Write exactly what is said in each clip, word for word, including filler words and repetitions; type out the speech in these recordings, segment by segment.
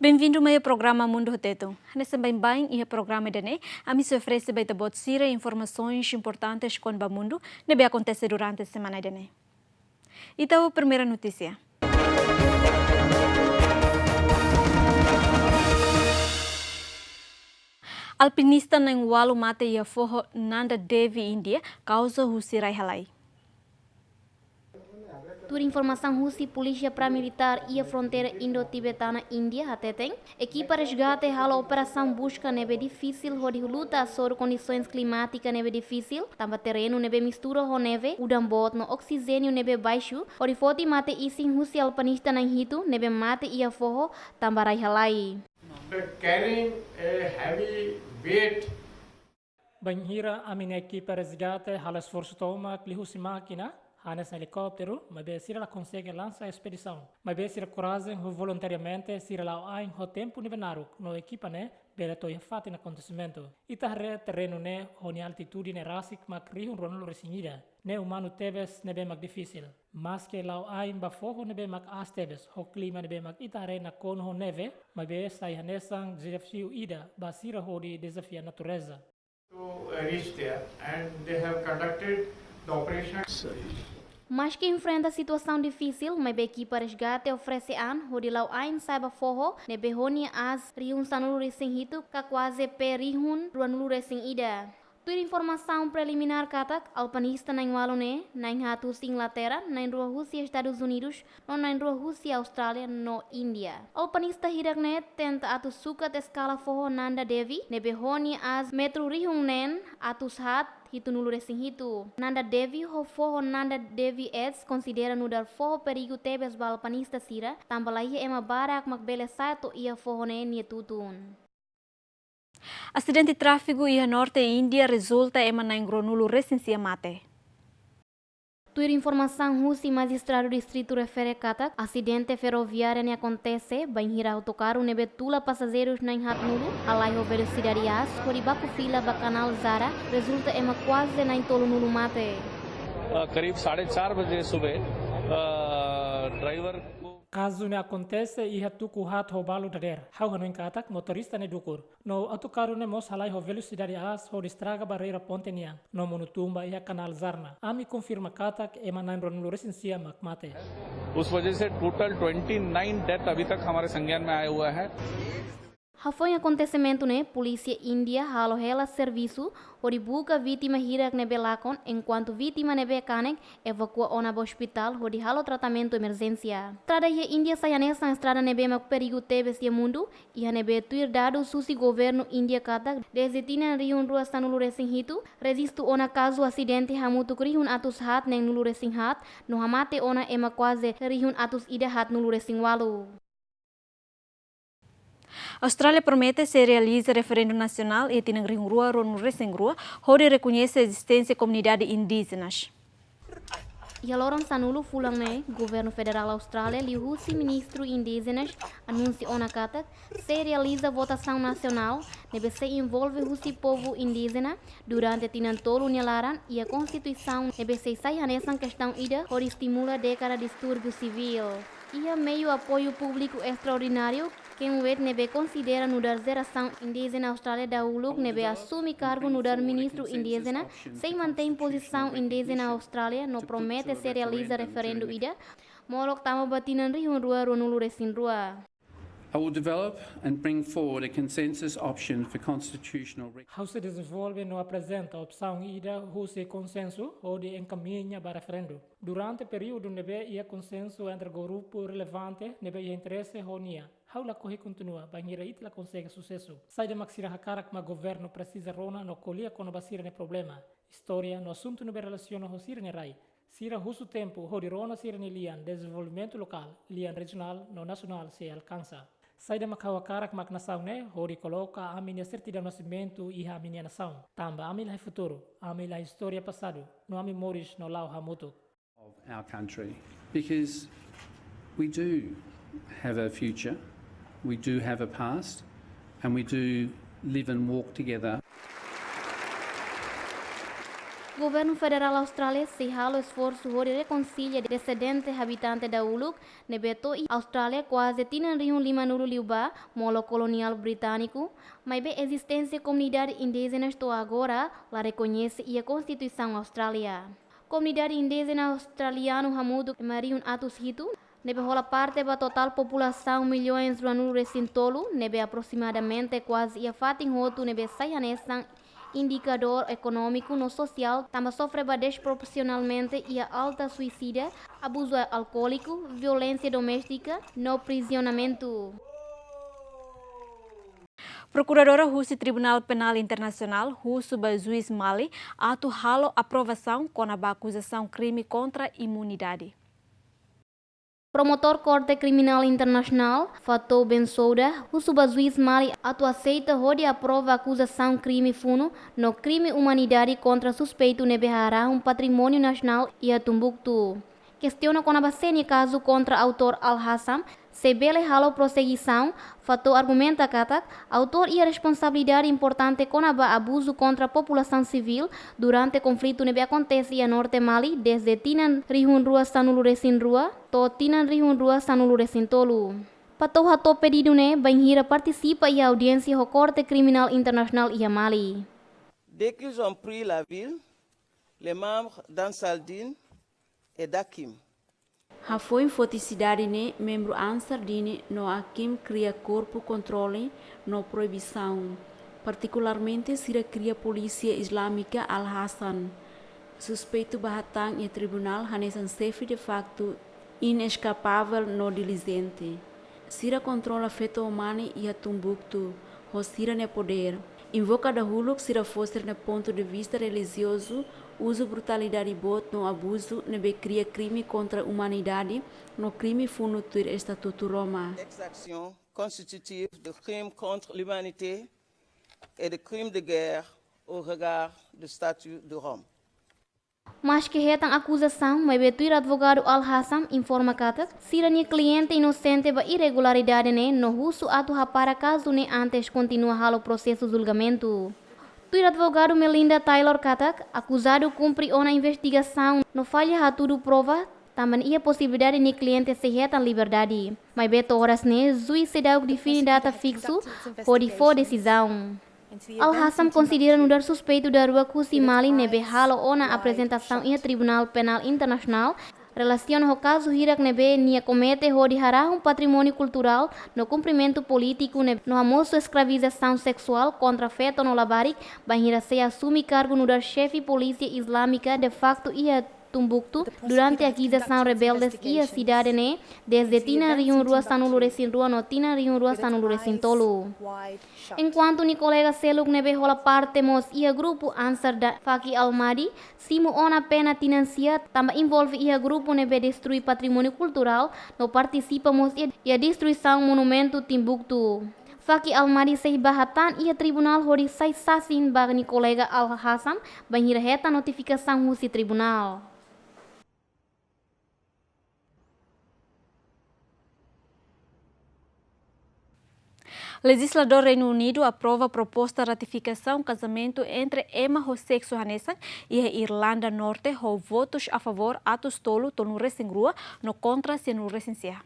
Bem-vindo mai iha programa Mundu ho Tetun. Hanesan baibain iha programa ida-ne'e, ami sei oferese ba ita-boot sira informasaun importante kona-ba mundu ne'ebé akontese durante semana ida-ne'e. Ita ho primeira notísia. Alpinista na'in-ualu mate iha foho Nanda Devi, Índia, kauza husi rai-halai. Tuir informasaun husi Polísia Paramilitár iha fronteira Indo-Tibetana Índia hateten, ekipa resgate halo operasaun buska ne'ebé difisil hodi luta hasoru kondisoens klimátika ne'ebé difisil, tanba terrenu ne'ebé mistura ho neve, udan boot no oksijéniu ne'ebé baixu, hodi foti mate-isin husi alpinista na'in-hitu ne'ebé mate iha foho tanba rai-halai. Carrying a heavy weight. Bainhira ami-nia ekipa resgate halo esforsu tomak liuhusi mákina, hanesan helikópteru, maibé sira la konsege lansa espedisaun. Maibé sira korajen ho voluntariamente sira la'o ain ho tempu ne'ebé naruk, no ekipa ne'e bele to'o iha fatin akontesimentu. Ita haree terrenu ne'e ho nia altitude ne'e rasik mak rihun ruanulu-resin-ida. Ne'e umanu tebes ne'ebé mak difisil. Maske la'o ain ba foho ne'ebé mak aas tebes, ho klima ne'ebé mak ita haree nakonu ho neve, maibé sai hanesan dezafiu ida ba sira hodi dezafia natureza. To, uh, reach there, and they have conducted the operation. Maske enfrenta situasaun difisil, maibé ekipa resgate oferese an hodi la'o ain sa'e ba foho ne'ebé ho nia aas rihun sanulu-resin-hitu ka kuaze pé rihun ruanulu-resin-ida. Tuir informasaun preliminár katak, alpinista na'in-ualu ne'e, na'in-haat husi Inglaterra, na'in-rua husi Estadus Unidus, no na'in-rua husi Austrália no Índia. Alpinista hirak ne'e tenta atu sukat eskala foho Nanda Devi, ne'ebé ho nia aas metru rihun neen atus haat hitunulu-resin-hitu. Nanda Devi ho foho Nanda Devi Edge konsidera nu'udar foho perigu tebes ba alpinista sira, tanba laiha ema barak mak bele sa'e to'o iha foho ne'e nia tutun. Asidente tráfigu iha norte Índia rezulta ema na'in-ruanulu-resin-sia mate. Tuir informasaun husi Majistradu Distritu refere katak, asidente ferroviária ne'e akontese bainhira autokarru ne'ebé tula pasajeirus na'in-haatnulu halai ho velosidade aas hodi baku fila ba Kanál Zara, rezulta ema kuaze na'in-tolunulu mate. अ, करीब साढ़े चार बजे सुबह, अ, ड्राइवर को Kazu ne'e akontese iha tuku haat ho balu dadeer. Ha'u hanoin katak motorista ne'e dukur. No autokarru ne'e mós halai ho velosidade aas hodi estraga barreira ponte nian. No monu tun ba iha Kanál Zarna. Ami konfirma katak ema na'in-ruanulu-resin-sia mak mate. उस वजह से total twenty nine death अभी तक हमारे संज्ञान में आया हुआ है। Hafoin akontesimentu ne'e, polísia Índia halo hela servisu hodi buka vítima hirak ne'ebé lakon, enkuantu vítima ne'ebé kanek evakua ona ba ospitál hodi halo tratamentu emerjénsia. Estrada iha Índia sai hanesan estrada ne'ebé mak perigu tebes iha mundu, iha ne'ebé tuir dadus husi governu Índia katak, dezde tinan rihun rua sanulu-resin-hitu, rejistu ona kazu asidente hamutuk rihun atus haat neenulu-resin-haat, no hamate ona ema kuaze rihun atus ida haatnulu-resin-ualu. Austrália promete sei realiza referendu nasionál iha tinan rihun rua ruanulu-resin-rua, hodi rekoñese ezisténsia komunidade indíjenas. Iha loron sanulu fulan ne'e, Governu Federál Austrália liuhusi Ministru Indíjenas anunsia ona katak sei realiza votasaun nasionál ne'ebé sei envolve husi povu indíjena durante tinan tolu nia laran iha Konstituisaun ne'ebé sei sai hanesan kestaun ida hodi estimula dékada distúrbiu sivíl. Iha meiu apoiu públiku estraordináriu, Ken Wyatt ne'ebé konsidera nu'udar jerasaun indíjena Austrália dahuluk ne'ebé asume kargu nu'udar ministru indíjena, sei mantein pozisaun indíjena Austrália no promete sei realiza referendu ida, molok tama ba tinan rihun rua ruanulu-resin-rua. I will develop and bring forward a consensus option for constitutional rec- Ha'u sei dezenvolve no aprezenta opsaun ida husi konsensu hodi enkamiña ba referendu. Durante períodu ne'ebé iha konsensu entre grupu relevante ne'ebé iha interese ho nia, ha'u lakohi kontinua bainhira ita la konsege susesu. Saida mak sira hakarak mak governu presiza rona no ko'alia kona-ba sira-nia problema, istória no asuntu ne'ebé relasiona ho sira-nia rai. Sira husu tempu hodi rona sira-nia lian dezenvolvimentu lokál, lian rejionál no nasionál sei alkansa. Saida mak ha'u hakarak mak nasaun ne'e hodi koloka ami-nia sertidaun nasimentu iha ami-nia nasaun. Tanba ami la iha futuru, ami la iha istória pasadu, no ami moris no la'o hamutuk. Of our country, because we do have a future, we do have a past, and we do live and walk together. Governu Federál Austrália sei halo esforsu hodi rekonsilia desedente habitante dauluk ne'ebé to'o iha Austrália kuaze tinan rihun limanulu liubá, molok koloniál britániku, maibé ezisténsia komunidade indíjenas to'o agora la rekoñese iha Konstituisaun Austrália. Komunidade indíjena australianu hamutuk ema rihun atus hitu, ne'ebé hola parte ba totál populasaun milhões ruanulu resin tolu, ne'ebé aprosimadamente kuaze iha fatin hotu ne'ebé sai hanesan indikadór ekonómiku no sosiál, tanba sofre ba desproporsionalmente iha alta suisida, abuzu alkoóliku, violénsia doméstika no prizionamentu. Prokuradora husi Tribunál Penál Internasionál husu ba juís Mali atu halo aprovasaun kona-ba akuzasaun krime kontra imunidade. Promotór Korte Kriminál Internasionál, Fatou Bensouda, husu ba juís Mali atu aseita hodi aprova akuzasaun krime funu no krime umanidade kontra suspeitu ne'ebé harahun patrimóniu nasionál iha Tumbuktu. Kestiona kona-ba sé nia kazu kontra autór Al-Hassam sei bele halo prosegisaun, Fatou argumenta katak autór iha responsabilidade importante kona-ba abuzu kontra populasaun sivíl durante konflitu ne'ebé akontese iha norte Mali dezde tinan rihun rua sanulu resin rua to'o tinan rihun rua sanulu resin tolu. Fatou hato'o pedidu ne'e bainhira partisipa iha audiénsia ho Korte Kriminál Internasionál iha Mali. Dès qu'ils ont pris la ville, les membres d'Ansar Dine et d'Akim. Hafoin foti sidade ne'e, membru Ansar Dine no Akim kria korpu kontrole no proibisaun. Partikularmente, sira kria polísia islámika Al-Hassam, suspeitu ba hatán iha tribunál hanesan xefe de facto inescapável no diligente. Sira kontrola feto ho mane iha Tumbuktu ho sira-nia podér. Invoka dahuluk sira fó sira-nia pontu de vista relijiozu, uzu brutalidade boot no abuzu ne'ebé kria krime kontra umanidade no krime funu tuir Estatutu Roma. Exaction constitutive de crime contre l'humanité et de crime de guerre au regard du statut de Rome. Maske hetan akuzasaun, maibé tuir advogadu Al-Hassam informa katak sira-nia kliente inosente ba irregularidade ne'e no husu atu hapara kazu ne'e antes kontinua halo prosesu julgamentu. Tuir advogadu Melinda Taylor katak akuzadu kumpre ona investigasaun no falla hatudu prova, tanba iha posibilidade nia kliente sei hetan liberdade. Maibé to'o oras ne'e, juís seidauk define data fiksu hodi fó desizaun. Al-Hassam konsidera nu'udar suspeitu daruak husi Mali ne'ebé halo ona aprezentasaun iha Tribunál Penál Internasionál relasiona ho kazu hirak ne'ebé nia komete hodi harahun patrimóniu kulturál no kumprimentu polítiku ne'ebé no hamosu eskravizasaun seksuál kontra feto no labarik, bainhira sei asume kargu nu'udar xefe polísia islámika de facto iha Tumbuktu durante akizasaun rebeldes iha sidade ne'e dezde tinan rihun rua sanulu resin rua no tinan rihun rua sanulu resin tolu. Enkuantu nia kolega seluk ne'ebé hola parte mós iha grupu Ansar Dine, Faki Al-Mahdi, simu ona pena tinan sia tanba envolve iha grupu ne'ebé destrui patrimóniu kulturál no partisipa mós iha, iha destruisaun monumentu Timbuktu. Faki Al-Mahdi sei bá hatán iha tribunál hodi sai sasin ba nia kolega Al-Hassam bainhira hetan notifikasaun husi tribunál. Lejizladór Reinu Unidu aprova proposta ratifikasaun kazamentu entre ema ho seksu hanesan iha Irlanda Norte ho votus a favór atus tolu tolunulu resin rua no kontra sianulu resin sia.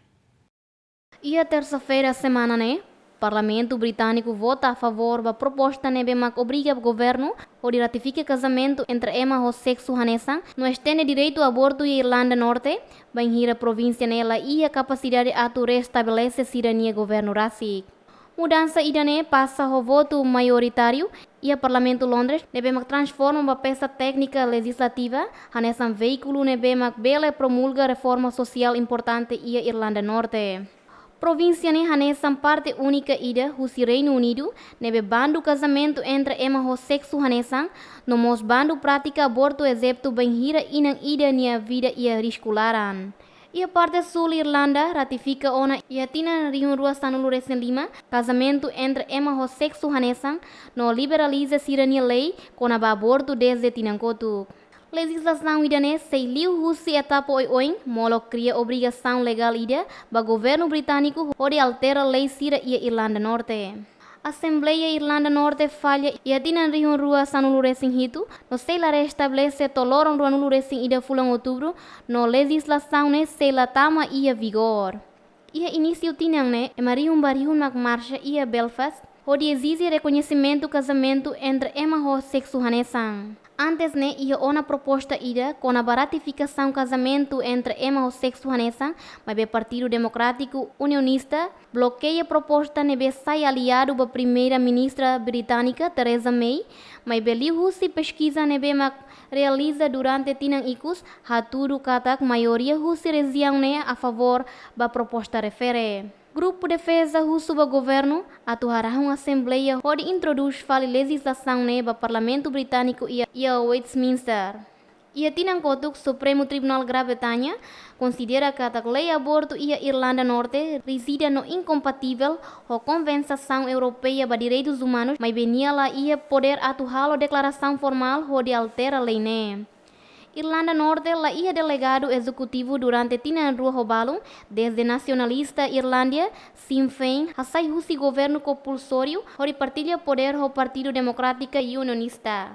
Iha tersa-feira semana ne'e, Parlamentu Britániku vota a favór ba proposta ne'ebé mak obriga governu hodi ratifika kazamentu entre ema ho seksu hanesan no estende direitu abortu iha Irlanda Norte, bainhira provínsia ne'e la iha kapasidade atu restabelese sira-nia governu rasik. Mudansa ida-ne'e pasa ho votu maioritáriu iha Parlamentu Londres, ne'ebé mak transforma ba peça técnica legislativa hanesan veíkulu ne'ebé mak bele promulga reforma sosiál importante iha Irlanda Norte. Provínsia ne'e hanesan parte únika ida husi Reinu Unidu, ne'ebé bandu kazamentu entre ema ho seksu hanesan, no mós bandu prátika abortu, ezeptu bainhira inan ida nia vida iha risku laran. Iha parte súl Irlanda ratifika ona iha tinan rihun rua sanulu resin lima kazamentu entre ema ho seksu hanesan no liberaliza sira-nia lei kona-ba abortu dezde tinan kotuk. Lejizlasaun ida-ne'e sei liu husi etapa oioin, molok kria obrigasaun legál ida ba governu britániku hodi altera lei sira iha Irlanda Norte. Asembleia Irlanda Norte falla iha tinan rihun rua sanulu resin hitu, no sei la restabelese to'o loron ruanulu resin ida fulan Outubru, no lejizlasaun ne'e sei la tama iha vigór. Iha inísiu tinan ne'e, ema rihun ba rihun mak marxa iha Belfast, hodi ezije rekoñesimentu kazamentu entre ema ho seksu hanesan. Antes ne'e, iha ona proposta ida kona-ba ratifikasaun kazamentu entre ema ho seksu hanesan, maibé Partidu Demokrátiku Unionista blokeia proposta ne'ebé sai aliadu ba Primeira-Ministra británika Theresa May, maibé liuhusi peskiza ne'ebé mak realiza durante tinan ikus, hatudu katak maioria husi rejiaun ne'e a favór ba proposta refere. Grupu defeza husu ba governu atu harahun asembleia hodi introdús fali lejizlasaun ne'e ba Parlamentu Britániku iha, iha Westminster. Iha tinan kotuk, Supremu Tribunál Grã-Bretanha konsidera katak lei abortu iha Irlanda Norte ríjida no inkompativel ho Konvensaun Europeia ba Direitus Umanus, maibé nia la iha podér atu halo deklarasaun formál hodi altera lei ne'e. Irlanda Norte la iha delegadu ezekutivu durante tinan rua ho balun, dezde nasionalista Irlandia, Sinn Féin, hasai husi governu kompulsóriu hodi partilla podér ho Partidu Demokrátiku Unionista.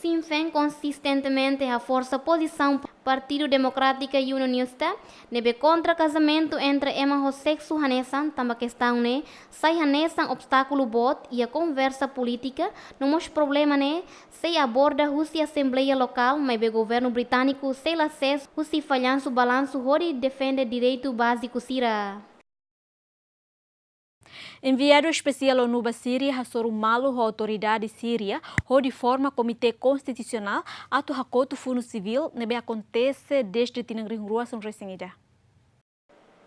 Sinn Féin konsistentemente haforsa pozisaun Partidu Demokrátiku Unionista ne'ebé kontra kazamentu entre ema ho seksu hanesan, tanba kestaun ne'e sai hanesan obstákulu boot iha konversa polítika, no mós problema ne'e sei aborda husi asembleia lokál, maibé governu britániku sei la sees husi fallansu balansu hodi defende direitu báziku sira. Enviadu Espesiál ONU ba Síria hasoru malu ho autoridade Síria hodi forma Komité Konstitusionál atu hakotu fundu sivíl ne'ebé akontese dezde tinan rihun rua sanulu resin ida.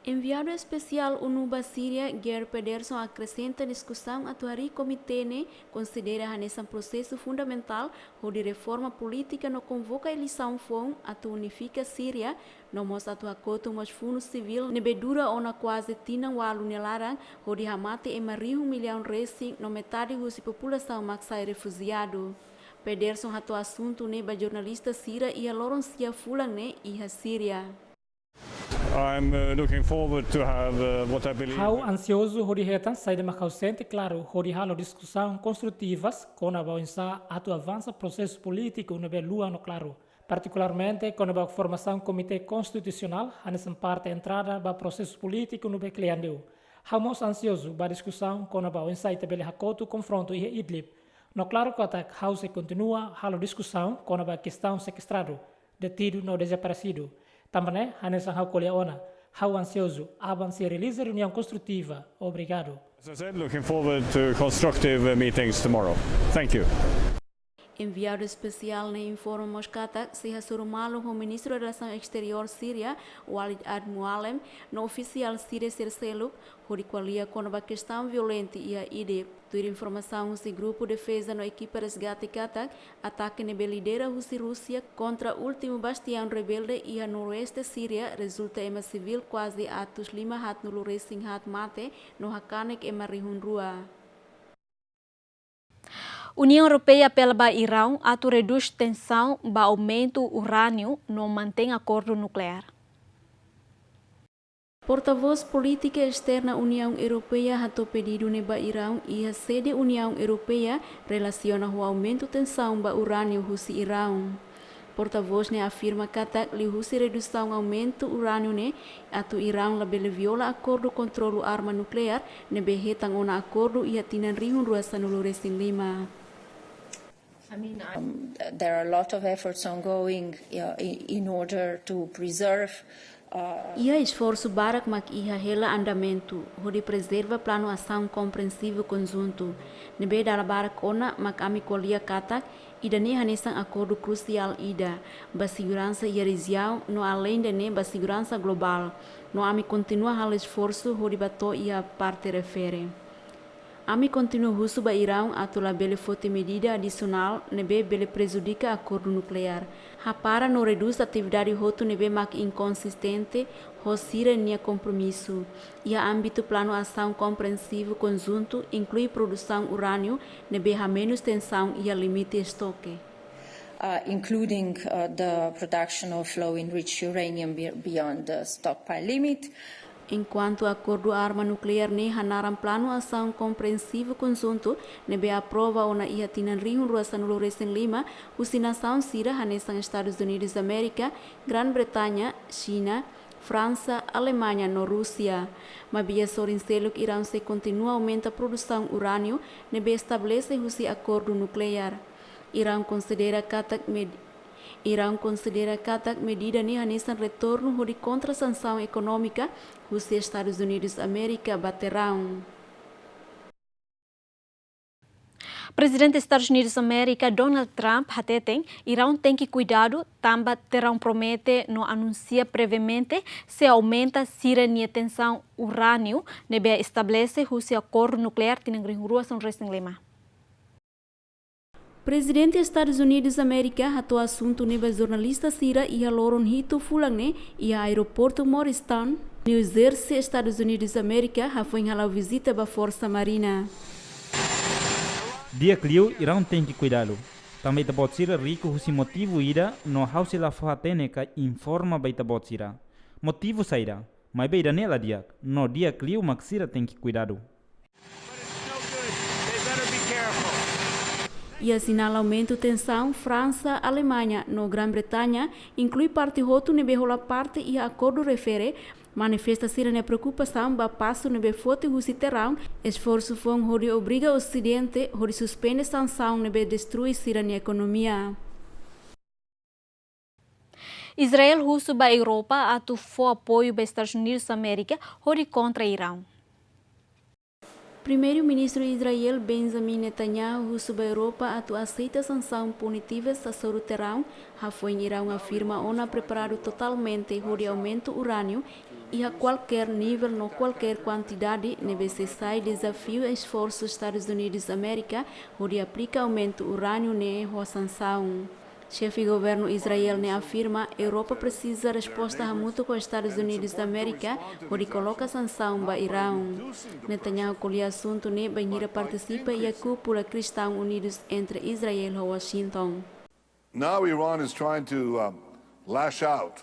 Enviadu Espesiál ONU ba Síria, Geir Pedersen, akresenta diskusaun atu harii komité ne'e konsidera hanesan prosesu fundamentál hodi reforma polítika no konvoka eleisaun foun atu unifika Síria, no mós atu hakotu mós fundu sivíl ne'ebé dura ona kuaze tinan ualu nia laran, hodi hamate ema rihun millaun resin no metade husi populasaun mak sai refujiadu. Pedersen hato'o asuntu ne'e ba jornalista sira iha loron sia fulan ne'e iha Síria. I'm, uh, looking forward to have, uh, what I believe Ha'u ansiozu hodi hetan saida mak ha'u sente klaru hodi halo diskusaun konstrutivas kona-ba oinsá atu avansa prosesu polítiku ne'ebé luan no klaru. Partikularmente, kona-ba formasaun Komité Konstitusionál, hanesan parte entrada ba prosesu polítiku ne'ebé kle'an liu. Ha'u mós ansiozu ba diskusaun kona-ba oinsá ita bele hakotu konfrontu iha Idlib. No klaru katak ha'u sei kontinua halo diskusaun kona-ba kestaun sekuestradu, detidu no dezaparesidu. Tanba ne'e, hanesan ha'u ko'alia ona, ha'u ansiozu aban sei realiza reuniaun konstrutiva. Obrigadu. As I said, looking forward to constructive, uh, meetings tomorrow. Thank you. Enviadu Espesiál ne'e informa mós katak sei hasoru malu ho Ministru Relasaun Esteriór Síria, Walid al-Mualem, no ofisiál Síria sira seluk, hodi ko'alia kona-ba kestaun violente iha Idlib. Tuir informasaun husi grupu defeza no ekipa resgate katak, atake ne'ebé lidera husi Rúsia kontra últimu bastiaun rebelde iha noroeste Síria rezulta ema sivíl kuaze atus lima haatnulu resin haat mate no hakanek ema rihun rua. Uniaun Europeia apela ba Iraun atu redús tensaun ba aumentu urániu no mantein akordu nukleár. Portavós Polítika Esterna Uniaun Europeia hato'o pedidu ne'e ba Iraun iha sede Uniaun Europeia relasiona ho aumentu tensaun ba urániu husi Iraun. Portavós ne'e afirma katak liuhusi redusaun aumentu urániu ne'e atu Iraun labele viola akordu kontrolu arma nukleár ne'ebé hetan ona akordu iha tinan rihun rua sanulu resin lima. I mean, I Um, there are a lot of efforts ongoing, uh, in, in order to preserve, uh, Iha esforsu barak mak iha hela andamentu hodi prezerva planu asaun komprensivu konjuntu, ne'ebé dala barak ona mak ami ko'alia katak ida-ne'e hanesan akordu krusiál ida ba seguransa iha rejiaun no aleinde ne'e ba seguransa globál, no ami kontinua halo esforsu hodi bá to'o iha parte refere. Ami kontinua husu ba Iraun atu labele foti medida adisionál ne'ebé bele prejudika akordu nukleár. Hapara no redús atividade hotu ne'ebé mak inkonsistente ho sira-nia kompromisu. Iha ámbitu planu asaun komprensivu konjuntu inklui produsaun urániu ne'ebé hamenus tensaun iha limite estoke. Uh, including, uh, the production of low enriched uranium be-, beyond the stockpile limit. Enkuantu akordu arma nukleár ne'e hanaran Planu Asaun Komprensivu Konjuntu ne'ebé aprova ona iha tinan rihun rua sanulu resin lima husi nasaun sira hanesan Estadus Unidus Amérika, Gran-Bretaña, Xina, Fransa, Alemaña no Rúsia. Maibé iha sorin seluk Iraun sei kontinua aumenta produsaun urániu ne'ebé estabelese husi akordu nukleár. Iraun konsidera katak med-, Iraun konsidera katak medida ne'e hanesan retornu hodi kontra sansaun ekonómika husi Estadus Unidus Amérika ba Teeraun. Prezidente Estadus Unidus Amérika, Donald Trump, hateten Iraun tenke kuidadu tanba Teeraun promete no anunsia previamente sei aumenta sira-nia tensaun urániu ne'ebé estabelese husi akordu nukleár tinan rihun rua sanulu resin lima. Prezidente Estadus Unidus Amérika hato'o asuntu ne'e ba jornalista sira iha loron hitu fulan ne'e iha aeroportu Morristown, New Jersey, Estadus Unidus Amérika, hafoin hala'o vizita ba Forsa Marina. Di'ak liu Iraun tenke kuidadu. Tanba ita-boot sira riku husi motivu ida no ha'u sei la fó-hatene ka informa ba ita-boot sira motivu saida. Maibé ida-ne'e la di'ak, no di'ak liu mak sira tenke kuidadu. Iha sinál aumentu tensaun, Fransa, Alemaña no Gran-Bretaña, inklui parte hotu ne'ebé hola parte iha akordu refere, manifesta sira-nia preokupasaun ba pasu ne'ebé foti husi Teeraun, esforsu foun hodi obriga Osidente hodi suspende sansaun ne'ebé destrui sira-nia ekonomia. Israel husu ba Europa atu fó apoiu ba Estadus Unidus Amérika hodi kontra Iraun. Primeiru-Ministru Israel Benjamin Netanyahu husu ba Europa atu aseita sansaun punitivas hasoru Teeraun, hafoin Iraun afirma ona preparadu totalmente hodi aumentu urániu iha kualkér nivel no kualkér kuantidade ne'ebé sei sai dezafiu esforsu Estadus Unidus Amérika hodi aplika aumentu urániu ne'e ho sansaun. Xefe governu Israel ne'e afirma Europa presiza resposta hamutuk ho Estadus Unidus Amérika hodi koloka sansaun ba Iraun. Netanyahu ko'alia asuntu ne'e bainhira partisipa iha kúpula Kristaun Unidus entre Israel ho Washington. Now Iran is trying to, um, lash out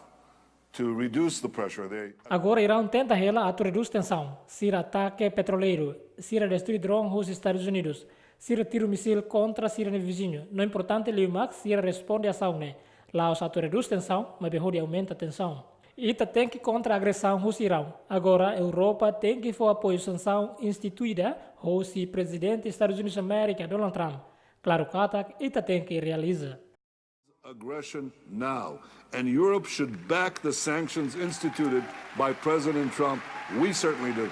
to reduce the pressure. They Agora Iraun tenta hela atu redús tensaun. Sira atake petroleiru, sira destrui drone husi Estadus Unidus, sira tiru misil kontra sira-nia viziñu. No importante liu mak sira responde asaun ne'e. La'ós atu redús tensaun, maibé hodi aumenta tensaun. Ita tenke kontra agresaun husi Iraun. Agora Europa tenke fó apoiu sansaun instituída husi Prezidente Estadus Unidus Amérika, Donald Trump. Klaru katak ita tenke realiza. Aggression now, and Europe should back the sanctions instituted by President Trump. We certainly do.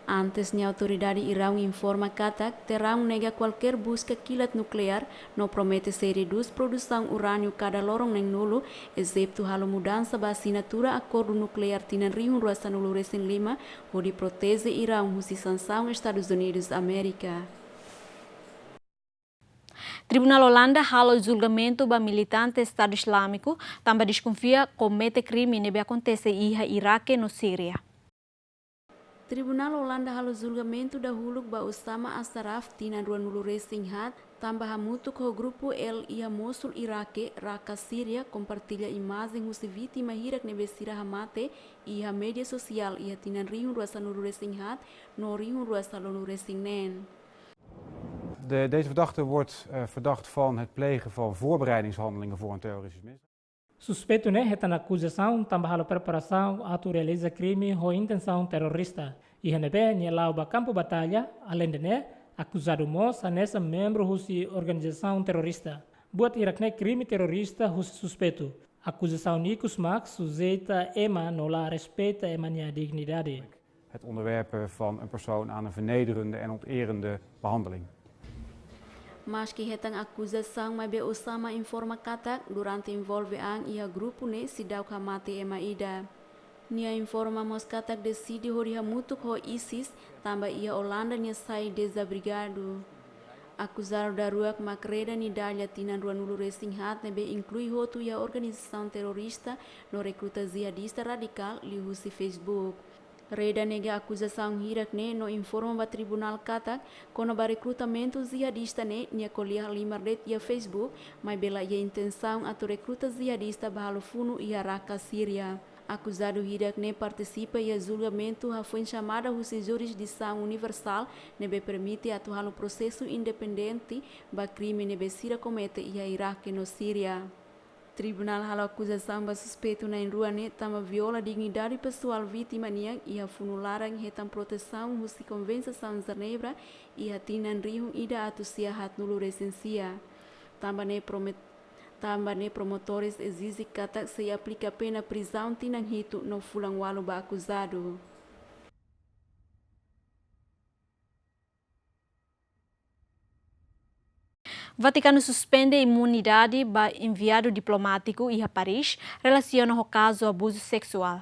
Antes ne'e autoridade Iraun informa katak Teeraun nega kualkér buska kilat nukleár no promete sei redús produsaun urániu kada loron neen-nulu, ezeptu halo mudansa ba asinatura akordu nukleár tinan rihun rua sanulu resin lima hodi proteje Iraun husi sansaun Estadus Unidus Amérika. Tribunál Olanda halo julgamentu ba militante Estadu Islamiku, tanba deskonfia komete krime ne'ebé akontese iha Irake no Síria. Tribunál Olanda halo julgamentu dahuluk ba Osama Asaraf, tinan rua-nulu resin haat, tanba hamutuk ho grupu L iha Mosul, Irake, Raqqa, Síria, kompartilla imajen husi vítima hirak ne'ebé sira hamate iha média sosiál iha tinan rihun rua sanulu resin haat no rihun rua sanulu resin neen. De, deze verdachte wordt, eh, verdacht van het plegen van voorbereidingshandelingen voor een terroristisch misdrijf. Suspeitu ne'e hetan akuzasaun tanba halo preparasaun atu realiza krime ho intensaun terrorista. Iha ne'ebé nia la'o ba kampu batalla, aleinde ne'e, akuzadu mós hanesan membru husi organizasaun terrorista. Buat hirak ne'e krime terrorista husi suspeitu. Akuzasaun ikus mak sujeita ema no la respeita ema nia dignidade. Het onderwerpen van een persoon aan een vernederende en onterende behandeling. Maski hetan akuzasaun, maibé Osama informa katak durante envolve an iha grupu ne'e seidauk hamate ema ida. Nia informa mós katak deside hodi hamutuk ho ISIS, tanba iha Olanda nia sai dezabrigadu. Akuzadu daruak mak Reda Nidalya, tinan rua-nulu resin haat, ne'ebé inklui hotu iha organizasaun terrorista no rekruta jihadista radikál liuhusi Facebook. Reda nega akuzasaun hirak ne'e no informa ba tribunál katak kona-ba rekrutamentu jihadista ne'e nia ko'alia halimar de'it iha Facebook, maibé la iha intensaun atu rekruta jihadista ba halo funu iha Raqqa, Síria. Akuzadu hirak ne'e partisipa iha julgamentu hafoin xamada husi jurisdisaun universál ne'ebé permite atu halo prosesu independente ba krime ne'ebé sira komete iha Iraque no Síria. Tribunál halo akuzasaun ba suspeitu na'in-rua ne'e tanba viola dignidade pesoál vítima nian iha funu laran hetan protesaun husi Konvensaun Jenebra iha tinan rihun ida atus sia haatnulu resin sia. Tanba ne'e promet-, tanba ne'e promotores ezije katak sei aplika pena prizaun tinan hitu no fulan ualu ba akuzadu. Vatikanu suspende imunidade ba enviadu diplomátiku iha Paris, relasiona ho kazu abuzu seksuál.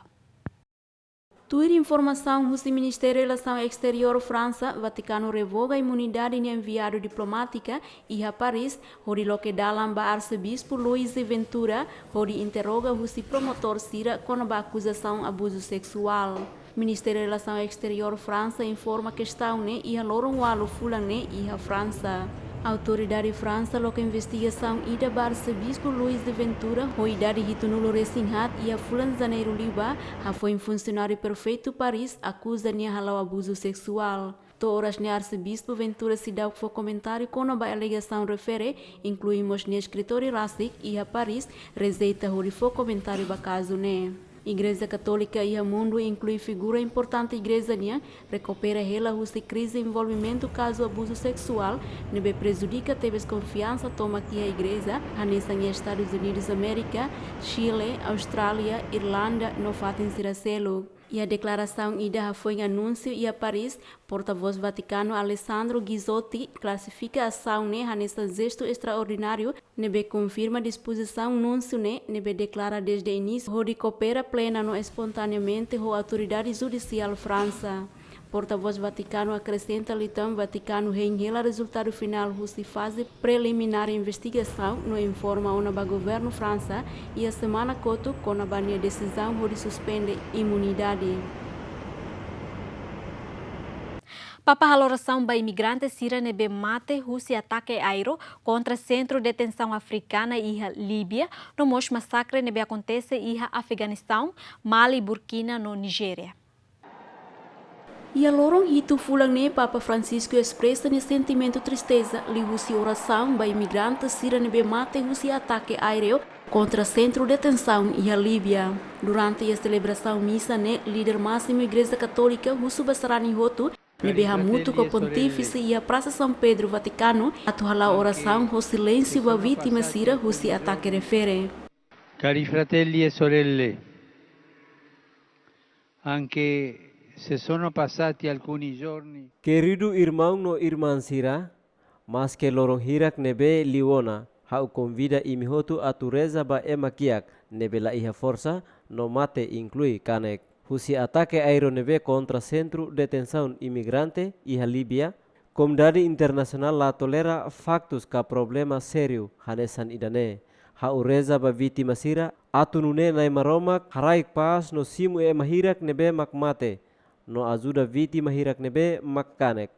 Tuir informasaun husi Ministériu Relasaun Exteriór Fransa, Vatikanu revoga imunidade nia enviadu diplomátika iha Paris, hodi loke dalan ba Arsebispu Luís Ventura, hodi interroga husi promotór sira kona-ba akuzasaun abuzu seksuál. Ministériu Relasaun Exteriór Fransa informa kestaun ne'e iha loron ualu fulan ne'e iha Fransa. Autoridade Fransa loke investigasaun ida ba Arsebispu Luís Ventura, ho idade hitunulu resin haat, iha fulan Janeiru liubá, hafoin funsionáriu prefeitu Paris akuza nia hala'o abuzu seksuál. To'o oras ne'e Arsebispu Ventura seidauk fó komentáriu kona-ba alegasaun refere, inklui mós nia eskritóriu rasik iha Paris rejeita hodi fó komentáriu ba kazu ne'e. Igreja Katólika iha mundu, inklui figura importante igreja nian, rekupera hela husi krize envolvimentu kazu abuzu seksuál ne'ebé prejudika tebes konfiansa tomak iha igreja, hanesan iha Estadus Unidus Amérika, Xile, Austrália, Irlanda no fatin sira seluk. Iha deklarasaun ida hafoin anúnsiu iha Paris, portavós Vatikanu Alessandro Ghizotti klasifika asaun ne'e hanesan jestu estraordináriu ne'ebé konfirma dispozisaun núnsiu ne'e, ne'ebé deklara dezde inísiu hodi koopera plena no espontaneamente ho autoridade judisiál Fransa. Portavós Vatikanu akresenta liután Vatikanu hein hela rezultadu finál husi faze preliminár investigasaun no informa ona ba governu Fransa iha semana kotuk kona-ba nia desizaun hodi suspende imunidade. Papa halo orasaun ba imigrante sira ne'ebé mate husi atake aéreu kontra sentru detensaun afrikana iha Líbia, no mós masakre ne'ebé akontese iha Afeganistaun, Mali, Burkina no Nijéria. Iha loron hitu fulan ne'e Papa Francisco espresa nia sentimentu tristeza liuhusi orasaun ba imigrante sira ne'ebé mate husi atake aéreu kontra sentru detensaun iha Líbia. Durante iha selebrasaun misa ne'e, líder másimu Igreja Katólika husu ba sarani hotu ne'ebé hamutuk ho Pontífise iha Prasa São Pedro, Vatikanu, atu hala'o orasaun ho silénsiu ba vítima sira husi atake refere. Cari fratelli e sorelle, anche se sono passati alcuni giorni. Keridu irmaun no irman sira, maske loron hirak ne'ebé liu ona, ha'u konvida imi hotu atu reza ba ema kiak ne'ebé la iha forsa no mate, inklui kanek, husi atake aéreu ne'ebé kontra sentru detensaun imigrante iha Líbia. Komunidade internasionál la tolera faktus ka problema sériu hanesan ida-ne'e. Ha'u reza ba vítima sira, atu nune'e Na'i Maromak haraik pás no simu ema hirak ne'ebé mak mate, no ajuda vítima hirak ne'ebé mak kanek.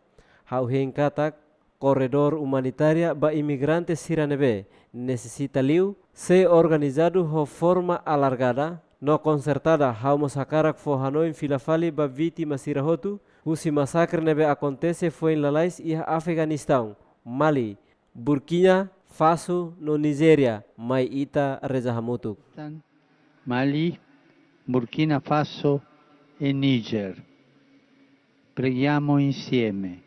Ha'u hein katak korredór umanitária ba imigrante sira ne'ebé nesesita liu, sei organizadu ho forma alargada no konsertada. Ha'u mós hakarak fó hanoin fila fali ba vítima sira hotu husi masakre ne'ebé akontese foin lalais iha Afeganistaun, Mali, Burkina Faso no Nijéria, mai ita reza hamutuk. Mali, Burkina Faso e Niger. Preghiamo insieme.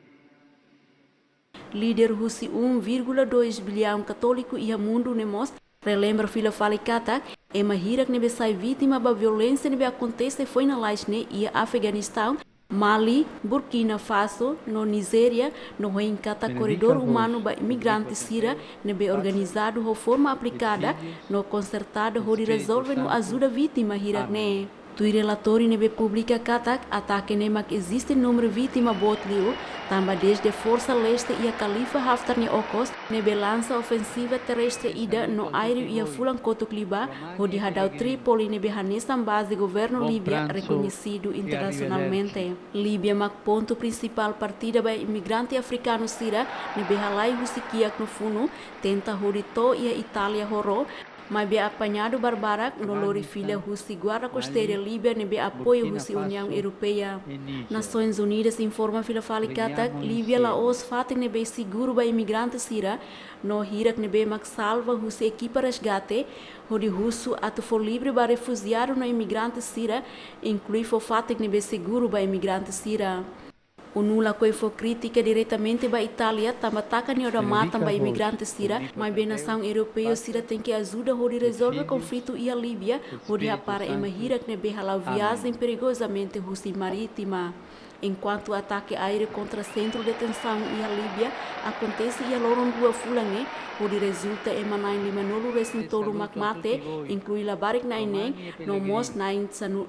Líder husi um vírgula dois bilhão katóliku iha mundu ne'e mós relembra fila fali katak ema hirak ne'ebé sai vítima ba violénsia ne'ebé akontese foin lalais ne'e iha Afeganistaun, Mali, Burkina Faso no Nijéria, no hein katak korredór umanu ba imigrante sira ne'ebé organizadu ho forma aplikada no konsertada hodi rezolve no ajuda vítima hirak ne'e. Tuir relatóriu ne'ebé publika katak atake ne'e mak eziste númeru vítima boot liu, tanba dezde Forsa Leste iha Khalifa Haftar nia okos ne'ebé lansa ofensiva terrestre ida no aéreu iha fulan kotuk liubá, hodi hadau Trípoli ne'ebé hanesan baze governu Líbia rekoñesidu internasionalmente. Líbia mak pontu prinsipál partida ba imigrante afrikanu sira ne'ebé halai husi kiak no funu, tenta hodi to'o iha Itália ho ró, Maibé apañadu barbarak no lori fila husi guarda kosteira Líbia ne'ebé apoiu husi Uniaun Europeia. Nasoins Unidas informa fila fali katak Líbia la'ós fatin ne'ebé seguru ba imigrante sira, no hirak ne'ebé mak salva husi ekipa resgate hodi husu atu fó livre ba refujiadu no imigrante sira, inklui fó fatin ne'ebé seguru ba imigrante sira. ONU lakohi fó krítika diretamente ba Itália tanba taka nia odamatan ba imigrante sira, maibé nasaun europeu sira tenke ajuda hodi rezolve konflitu iha Líbia, hodi hapara ema hirak ne'ebé hala'o viajen perigozamente husi marítima. Enkuantu atake aéreu kontra sentru detensaun iha Líbia akontese iha loron rua fulan ne'e, hodi rezulta ema na'in limanulu resin tolu mak mate, inklui labarik na'in neen, no mós na'in sanu,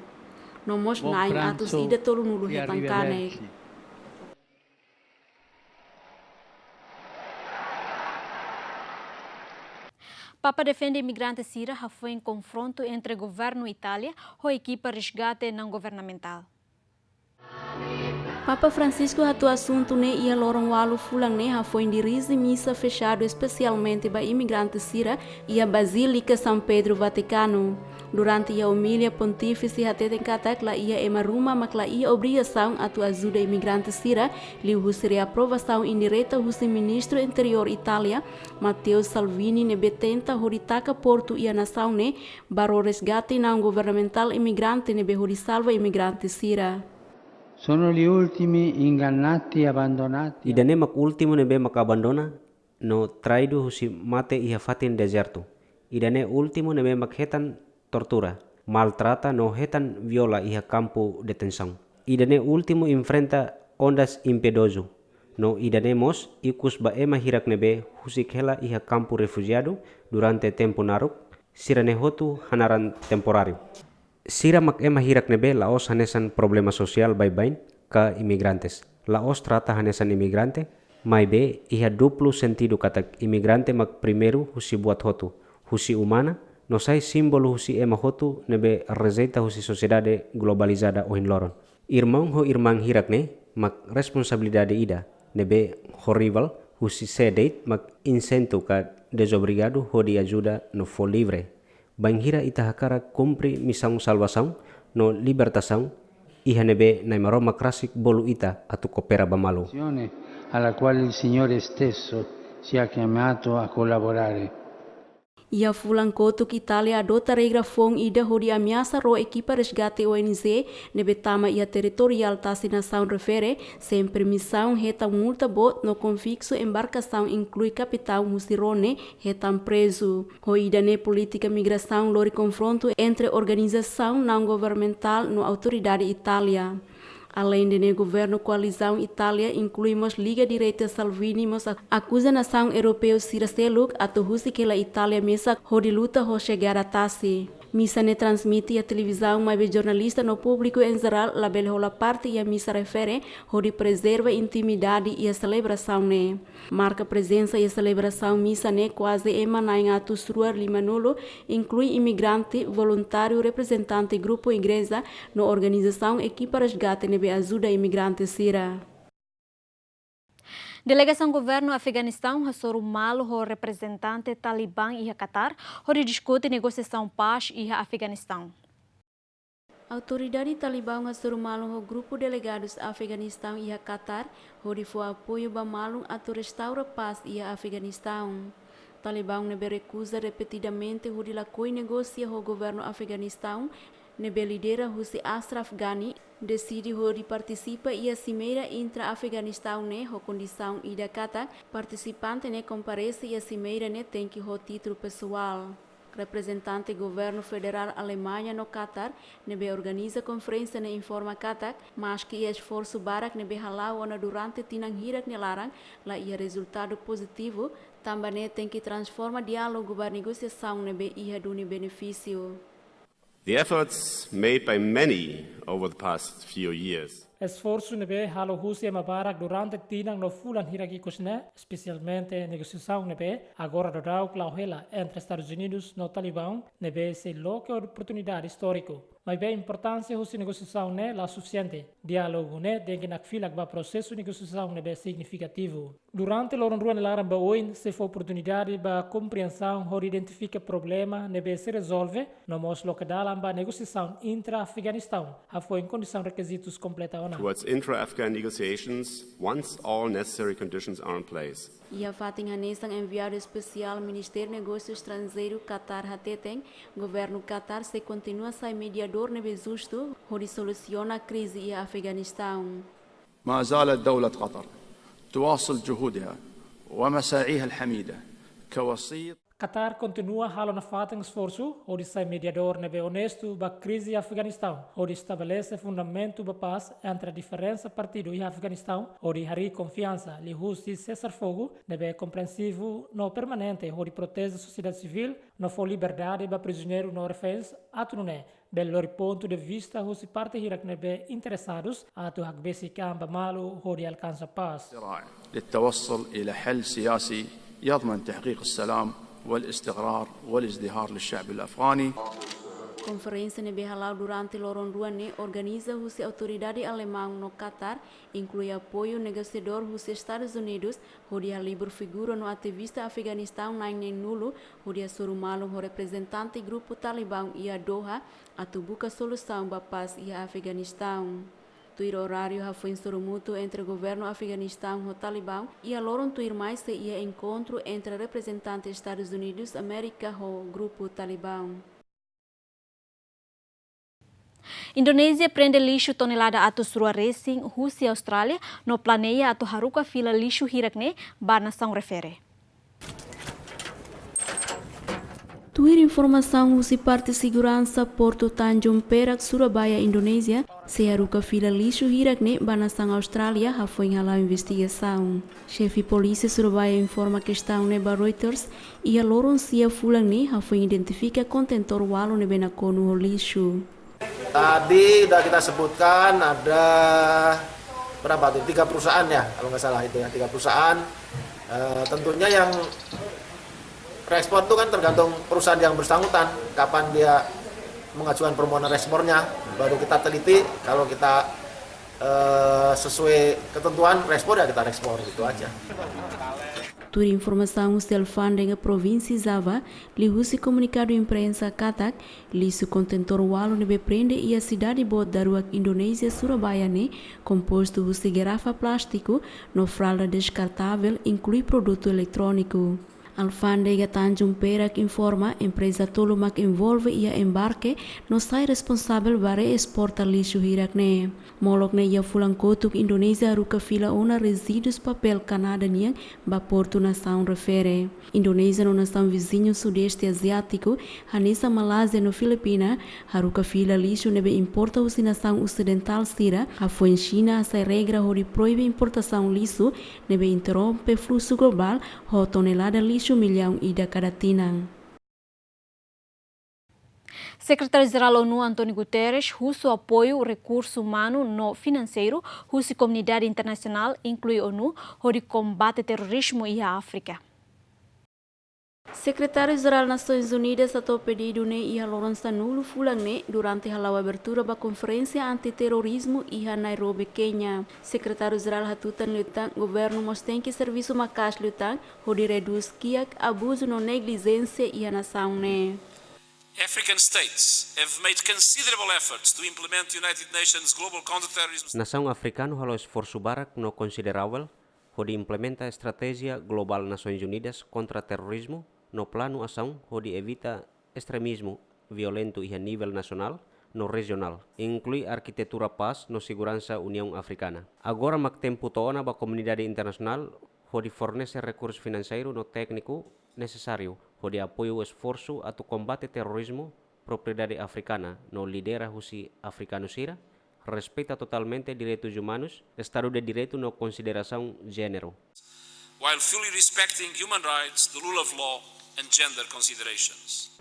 no mós na'in atus ida tolunulu hetan kanek. Papa defende imigrante sira hafoin konfrontu entre governu Itália ho ekipa resgate naun-governamentál. Papa Francisco hato'o asuntu ne'e iha loron ualu fulan ne'e hafoin dirije misa fexadu espesialmente ba imigrante sira iha Bazílika São Pedro, Vatikanu. Durante iha omilia, Pontífise hateten katak laiha ema ruma mak laiha obrigasaun atu ajuda imigrante sira, liuhusi reaprovasaun indireta husi Ministru Interiór Itália, Matteo Salvini, ne'ebé tenta hodi taka portu iha nasaun ne'e ba ró resgate naun-governamentál imigrante ne'ebé hodi salva imigrante sira. Sono gli ultimi ingannati e abbandonati. Ida-ne'e mak últimu ne'ebé mak abandona no traidu husi mate iha fatin dezertu. Ida-ne'e últimu ne'ebé mak hetan tortura, maltrata no hetan viola iha kampu detensaun. Ida-ne'e últimu enfrenta ondas impiedozu. No ida-ne'e mós ikus ba ema hirak ne'ebé husik hela iha kampu refujiadu durante tempu naruk, sira-ne'e hotu hanaran temporáriu. Sira mak ema hirak ne'ebé la'ós hanesan problema sosiál baibain ka imigrantes. La'ós trata hanesan imigrante, maibé iha duplu sentidu katak imigrante mak primeiru husi buat hotu, husi umana, no sai símbolu husi ema hotu ne'ebé rejeita husi sosiedade globalizada ohin loron. Irmaun ho irmán hirak ne'e mak responsabilidade ida, ne'ebé ho rival husi sé de'it mak insentu ka dezobrigadu hodi ajuda no fó livre. Bainhira ita hakarak kumpre misaun salvasaun no libertasaun, iha ne'ebé Na'i Maromak rasik bolu ita atu koopera ba malu. Alla quale il Signore stesso ci ha chiamato a collaborare. Iha fulan kotuk Itália adota regra foun ida hodi ameasa ró ekipa resgate O N G ne'ebé tama iha territoriál tasi nasaun refere, sem permisaun, hetan multa boot no konfisku embarkasaun, inklui kapitaun husi ró ne'e hetan prezu. Ho ida-ne'e polítika migrasaun lori konfrontu entre organizasaun naun-governamentál no autoridade Itália. Aleinde ne'e, governu koalizaun Itália, inklui mós Liga Direita Salvini, mós ak-, akuza nasaun europeu sira seluk atu husik hela Itália mesak hodi luta ho xegada tasi. Misa ne'e transmite iha televizaun, maibé jornalista no públiku em geral labele hola parte iha misa refere, hodi prezerva intimidade iha selebrasaun ne'e. Marka prezensa iha selebrasaun misa ne'e kuaze ema na'in atus rua limanulu, inklui imigrante, voluntáriu, reprezentante grupu igreja, no organizasaun ekipa resgate ne'ebé ajuda imigrante sira. Delegasaun governu Afeganistaun hasoru malu ho reprezentante Talibã iha Qatar, hodi diskute negosiasaun pás iha Afeganistaun. Autoridade Talibã hasoru malu ho grupu delegadus Afeganistaun iha Qatar, hodi fó apoiu ba malu atu restaura pás iha Afeganistaun. Talibã ne'ebé rekuza repetidamente hodi lakohi negosia ho governu Afeganistaun, ne'ebé lidera husi Ashraf Ghani, deside hodi partisipa iha simeira intra-Afeganistaun ne'e ho kondisaun ida katak partisipante ne'e komparese iha simeira ne'e tenke ho títulu pesoál. Reprezentante governu federál Alemaña no Qatar, ne'ebé organiza konferénsia ne'e informa katak, maski iha esforsu barak ne'ebé hala'o ona durante tinan hirak nia laran, laiha rezultadu pozitivu, tanba ne'e tenke transforma diálogu ba negosiasaun ne'ebé iha duni benefísiu. The efforts made by many over the past few years. Esforsu ne'ebé halo husi ema barak durante tinan no fulan hirak ikus ne'e, espesialmente negosiasaun ne'ebé agora daudauk la'o hela entre Estadus Unidus no Talibaun, ne'ebé sei loke oportunidade istóriku. Maibé importánsia husi negosiasaun ne'e la sufisiente. Diálogu ne'e tenke nakfilak ba prosesu negosiasaun ne'ebé signifikativu. Durante loron rua nia laran ba oin, sei fó oportunidade ba komprensaun hodi identifika problema ne'ebé sei rezolve, no mós loke dalan ba negosiasaun intra-Afeganistaun, hafoin kondisaun rekizitus kompleta ona. Towards intra-Afghan negotiations, once all necessary conditions are in place. Iha fatin hanesan, enviadu espesiál Ministériu Negósiu Estranjeiru Qatar hateten, governu Qatar sei kontinua sai mediadór ne'ebé justu hodi solusiona krize iha Afeganistaun. ما زالت دولة قطر تواصل جهودها ومساعيها الحميدة كوسيط. Qatar kontinua halo nafatin esforsu hodi sai mediadór ne'ebé onestu ba krize Afeganistaun, hodi estabelese fundamentu ba pás entre diferensa partidu iha Afeganistaun, hodi harii konfiansa liuhusi sesar fogu ne'ebé komprensivu no permanente, hodi proteje sosiedade sivíl no fó liberdade ba prizioneiru no reféns, atu nune'e bele lori pontu de vista husi parte hirak ne'ebé interesadus atu hakbesik an ba malu hodi alkansa pás. للتوصل إلى حل سياسي يضمن تحقيق السلام والاستقرار والازدهار للشعب الأفغاني. Konferénsia ne'ebé hala'o durante loron rua ne'e organiza husi autoridade Alemaun no Qatar, inklui apoiu negosiadór husi Estadus Unidus, hodi halibur figura no ativista Afeganistaun na'in neenulu, hodi hasoru malu ho reprezentante grupu Talibaun iha Doha, atu buka solusaun ba pás iha Afeganistaun. Tuir oráriu hafoin sorumutu entre governu Afeganistaun ho Talibaun, iha loron tuirmai sei iha enkontru entre reprezentante Estadus Unidus Amérika ho grupu Talibaun. Indonézia prende lixu tonelada atus rua resin husi Austrália no planeia atu haruka fila lixu hirak ne'e ba nasaun refere. Tuir informasaun husi parte seguransa Portu Tanjung Perak, Surabaya, Indonézia, sei haruka fila lixu hirak ne'e ba nasaun Austrália hafoin hala'o investigasaun. Xefe polísia Surabaya informa kestaun ne'e ba Reuters iha loron sia fulan ne'e hafoin identifika kontentór ualu ne'ebé nakonu ho lixu. Tadi udah kita sebutkan ada berapa tuh? Tiga perusahaan ya, kalau nggak salah itu ya, tiga perusahaan. Eh, tentunya yang respon itu kan tergantung perusahaan yang bersangkutan, kapan dia mengajukan permohonan ekspornya, baru kita teliti. Kalau kita, eh, sesuai ketentuan ekspor, ya kita ekspor, gitu aja. Tuir informasaun husi alfándega Provínsia Java, liuhusi komunikadu imprensa katak, lixu kontentór ualu ne'ebé prende iha sidade boot daruak Indonézia, Surabaya ne'e kompostu husi garrafa plástiku no fralda deskartável, inklui produtu eletróniku. Alfándega Tanjung Perak informa, empreza tolu mak envolve iha embarke no sai responsavel ba reesporta lixu hirak ne'e. Molok ne'e iha fulan kotuk Indonézia haruka fila ona rezíduus papél Kanadá nian ba portu nasaun refere. Indonézia no nasaun viziñu Sudeste Aziátiku, hanesan Malázia no Filipina, haruka fila lixu ne'ebé importa husi nasaun osidentál sira, hafoin Xina hasai regra hodi proibe importasaun lixu ne'ebé interrompe fluxu globál ho tonelada lixu millaun ida kada tinan. Sekretáriu-Jerál ONU António Guterres husu apoiu rekursu umanu no finanseiru husi komunidade internasionál, inklui ONU, hodi kombate terrorizmu iha Áfrika. Sekretáriu-Jerál Nasoins Unidas hato'o pedidu ne'e iha loron sanulu fulan ne'e durante hala'o abertura ba konferénsia anti-terrorizmu iha Nairobi, Kénia. Sekretáriu-Jerál hatutan liután governu mós tenke servisu maka'as liután hodi redús kiak abuzu no neglijénsia iha nasaun ne'e. African states have made considerable efforts to implement United Nations Global Counterterrorism. Nasaun afrikanu halo esforsu barak no konsideravel hodi implementa estratéjia globál Nasoins Unidas kontra terrorizmu no planu asaun hodi evita estremizmu violentu iha nivel nasionál no rejionál, inklui arkitetura pás no seguransa Uniaun Afrikana. Agora mak tempu to'o ona ba komunidade internasionál hodi fornese rekursu finanseiru no tékniku nesesáriu hodi apoiu esforsu atu kombate terrorizmu, propriedade afrikana no lidera husi afrikanu sira, respeita totalmente direitus umanus, Estadu de Direitu no konsiderasaun jéneru. While fully respecting human rights, the rule of law and gender considerations.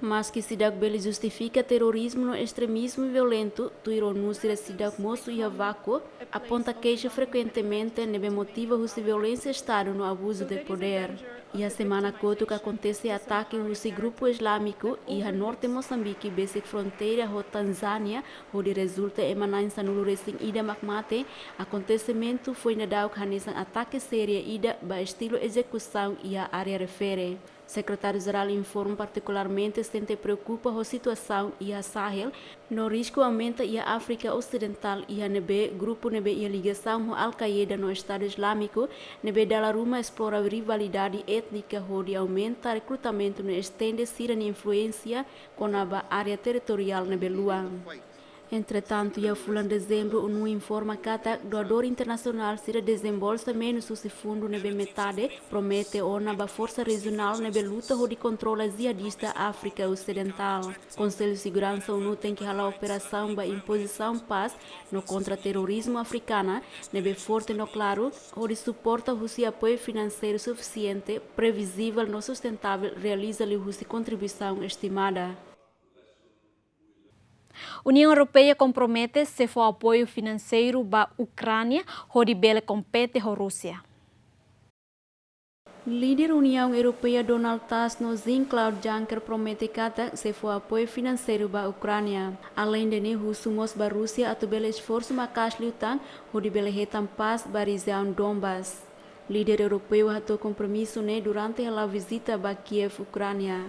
Maski seidauk bele justifika terrorizmu no estremismu violentu, tuir ONU sira seidauk mosu iha vákuu, aponta keixa frekuentemente ne'ebé motiva husi violénsia Estadu no abuzu de podér. Iha semana kotuk akontese atake husi grupu islámiku iha norte Mosambike, besik fronteira ho Tanzánia, hodi rezulta ema na'in sanulu-resin-ida mak mate. Akontesimentu foin daudauk hanesan atake série ida ba estilu ezekusaun iha área refere. Sekretáriu-Jerál informa partikularmente sente preokupa ho situasaun iha Sahel, no risku aumenta iha Áfrika Osidentál, iha ne'ebé grupu ne'ebé iha ligasaun ho Al-Qaeda no Estadu Islámiku, ne'ebé dala ruma esplora rivalidade étnika hodi aumenta rekrutamentu no estende sira-nia influénsia kona-ba área territoriál ne'ebé luan. Entretantu, iha fulan Dezembru, ONU informa katak doadór internasionál sira dezembolsa menus husi fundu ne'ebé metade promete ona ba forsa rejionál ne'ebé luta hodi kontrola jihadista Áfrika Osidentál. Konsellu Seguransa ONU tenke hala'o operasaun ba impozisaun pás no kontra terrorizmu afrikana ne'ebé forte no klaru, hodi suporta husi apoiu finanseiru sufisiente, previzivel no sustentável realiza liuhusi kontribuisaun estimada. Uniaun Europeia kompromete sei fó apoiu finanseiru ba Ukránia hodi bele kompete ho Rúsia. Líder Uniaun Europeia Donald Tusk no Jean-Claude Juncker promete katak sei fó apoiu finanseiru ba Ukránia. Aleinde ne'e, husu mós ba Rúsia atu bele esforsu maka'as liután hodi bele hetan pás ba rejiaun Donbas. Líder europeu hato'o kompromisu ne'e durante hala'o vizita ba Kiev, Ukránia.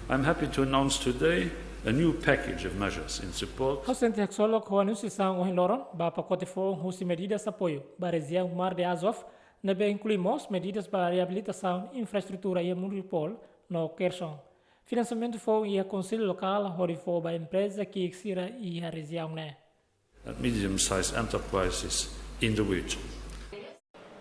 I'm happy to announce today a new package of measures in support. Ha'u sente haksolok ho anunsiasaun ohin loron ba pakote foun husi medidas apoiu ba rejiaun Mar de Azov, ne'ebé inklui mós medidas ba reabilitasaun infraestrutura iha Mariupol no Kherson. Finansiamentu foun iha konsellu lokál hodi fó ba empreza ki'ik sira iha rejiaun ne'e. And medium-sized enterprises in the region.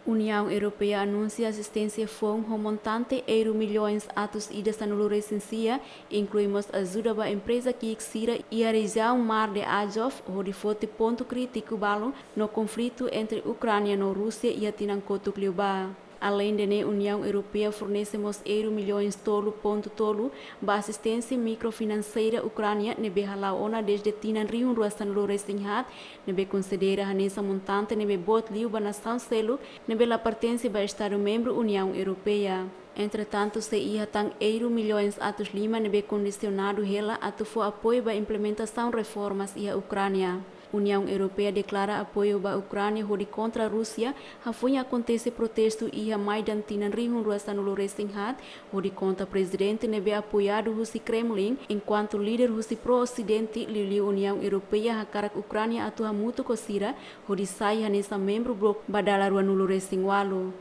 Uniaun Europeia anunsia asisténsia foun ho montante euro milhões atus ida sanulu-resin-sia, inklui mós ajuda ba empreza ki'ik sira iha rejiaun Mar de Azov, hodi foti pontu krítiku balu no konflitu entre Ukránia no Rúsia iha tinan kotuk liubá. Aleinde ne'e, Uniaun Europeia fornese mós euro milhões tolu pontu tolu ba asisténsia mikrofinanseira Ukránia ne'ebé hala'o ona dezde tinan rihun rua sanulu-resin-haat, ne'ebé konsidera hanesan montante ne'ebé boot liu ba nasaun seluk ne'ebé la pertense ba Estadu membru Uniaun Europeia. Entretantu, sei iha tan euro milhões atus lima ne'ebé kondisionadu hela atu fó apoiu ba implementasaun reformas iha Ukránia. Uniaun Europeia deklara apoiu ba Ukránia hodi kontra Rúsia, hafoin akontese protestu iha Maidan tinan rihun rua sanulu-resin-haat, hodi kontra prezidente ne'ebé apoiadu husi Kremlin, enkuantu líder husi pro-Osidente, liuliu Uniaun Europeia, hakarak Ukránia atu hamutuk ho sira hodi sai hanesan membru bloku ba dala ruanulu-resin-ualu.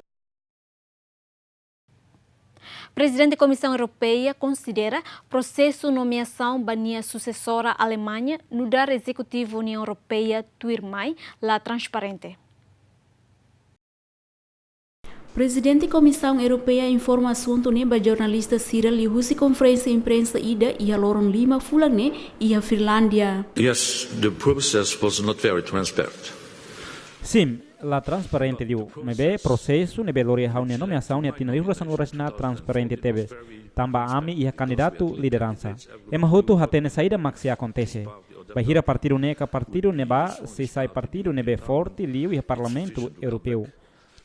Prezidente Komisaun Europeia konsidera prosesu nomeasaun ba nia susesora Alemaña nu'udar ezekutivu Uniaun Europeia tuirmai la transparente. Prezidente Komisaun Europeia informa asuntu ne'e ba jornalista sira liuhusi konferénsia imprensa ida iha loron lima fulan ne'e iha Finlándia. Yes, the process was not very transparent. Sin, la transparente liu, maibé prosesu ne'ebé lori ha'u-nia nomeasaun iha tinan rihun rua sanulu-resin-haat transparente tebes, tanba ami iha kandidatu lideransa. Ema hotu hatene saida mak sei akontese. Bainhira partidu ne'e ka partidu ne'ebá sei sai partidu ne'ebé forte liu iha Parlamentu Europeu.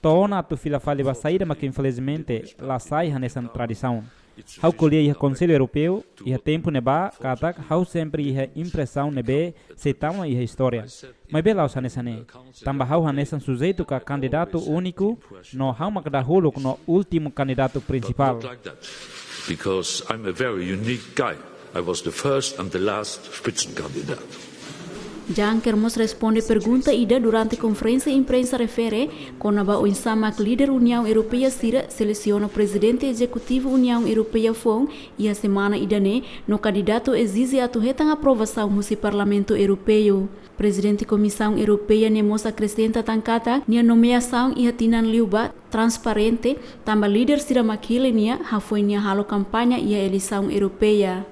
To'o ona atu fila fali ba saida mak infelizmente la sai hanesan tradisaun. Ha'u ko'alia iha Konsellu Europeu iha tempu ne'ebá katak ha'u sempre iha impresaun ne'ebé sei tama iha istória. Maibé la'ós hanesan ne'e. Tanba ha'u hanesan sujeitu ka kandidatu úniku, no ha'u mak dahuluk no últimu kandidatu prinsipál. Because I'm a very unique guy. I was the first and the last Spitzenkandidat. Juncker mós responde pergunta ida durante konferénsia imprensa refere kona-ba oinsá mak líder Uniaun Europeia sira selesiona prezidente ezekutivu Uniaun Europeia foun iha semana ida-ne'e, no kandidatu ezije atu hetan aprovasaun husi Parlamentu Europeu. Prezidente Komisaun Europeia ne'e mós akresenta tan katak nia nomeasaun iha tinan liubá transparente, tanba líder sira mak hili nia hafoin nia halo kampaña iha eleisaun Europeia.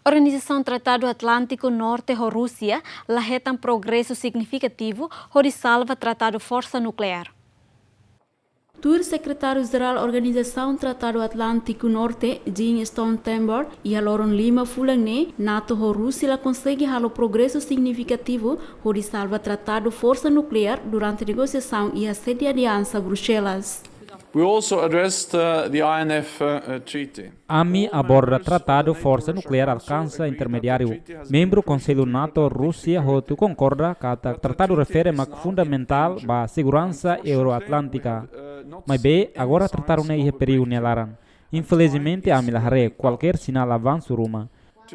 Organizasaun Tratadu Atlántiku Norte ho Rúsia la hetan progresu signifikativu hodi salva tratadu forsa nukleár. Tuir Sekretáriu-Jerál Organizasaun Tratadu Atlántiku Norte, Jens Stoltenberg, iha loron lima fulan ne'e, NATO ho Rúsia la konsege halo progresu signifikativu hodi salva tratadu forsa nukleár durante negosiasaun iha sede aliansa Bruxelas. We also addressed uh, the I N F uh, uh, Treaty. Ami aborda tratadu forsa nukleár alkansa intermediáriu. Membru Konsellu NATO, Rúsia hotu konkorda katak tratadu refere mak fundamentál ba seguransa euroatlántika. Maibé, agora tratadu ne'e iha perigu nia laran. Infelizmente, ami la haree kualkér sinál avansu ruma.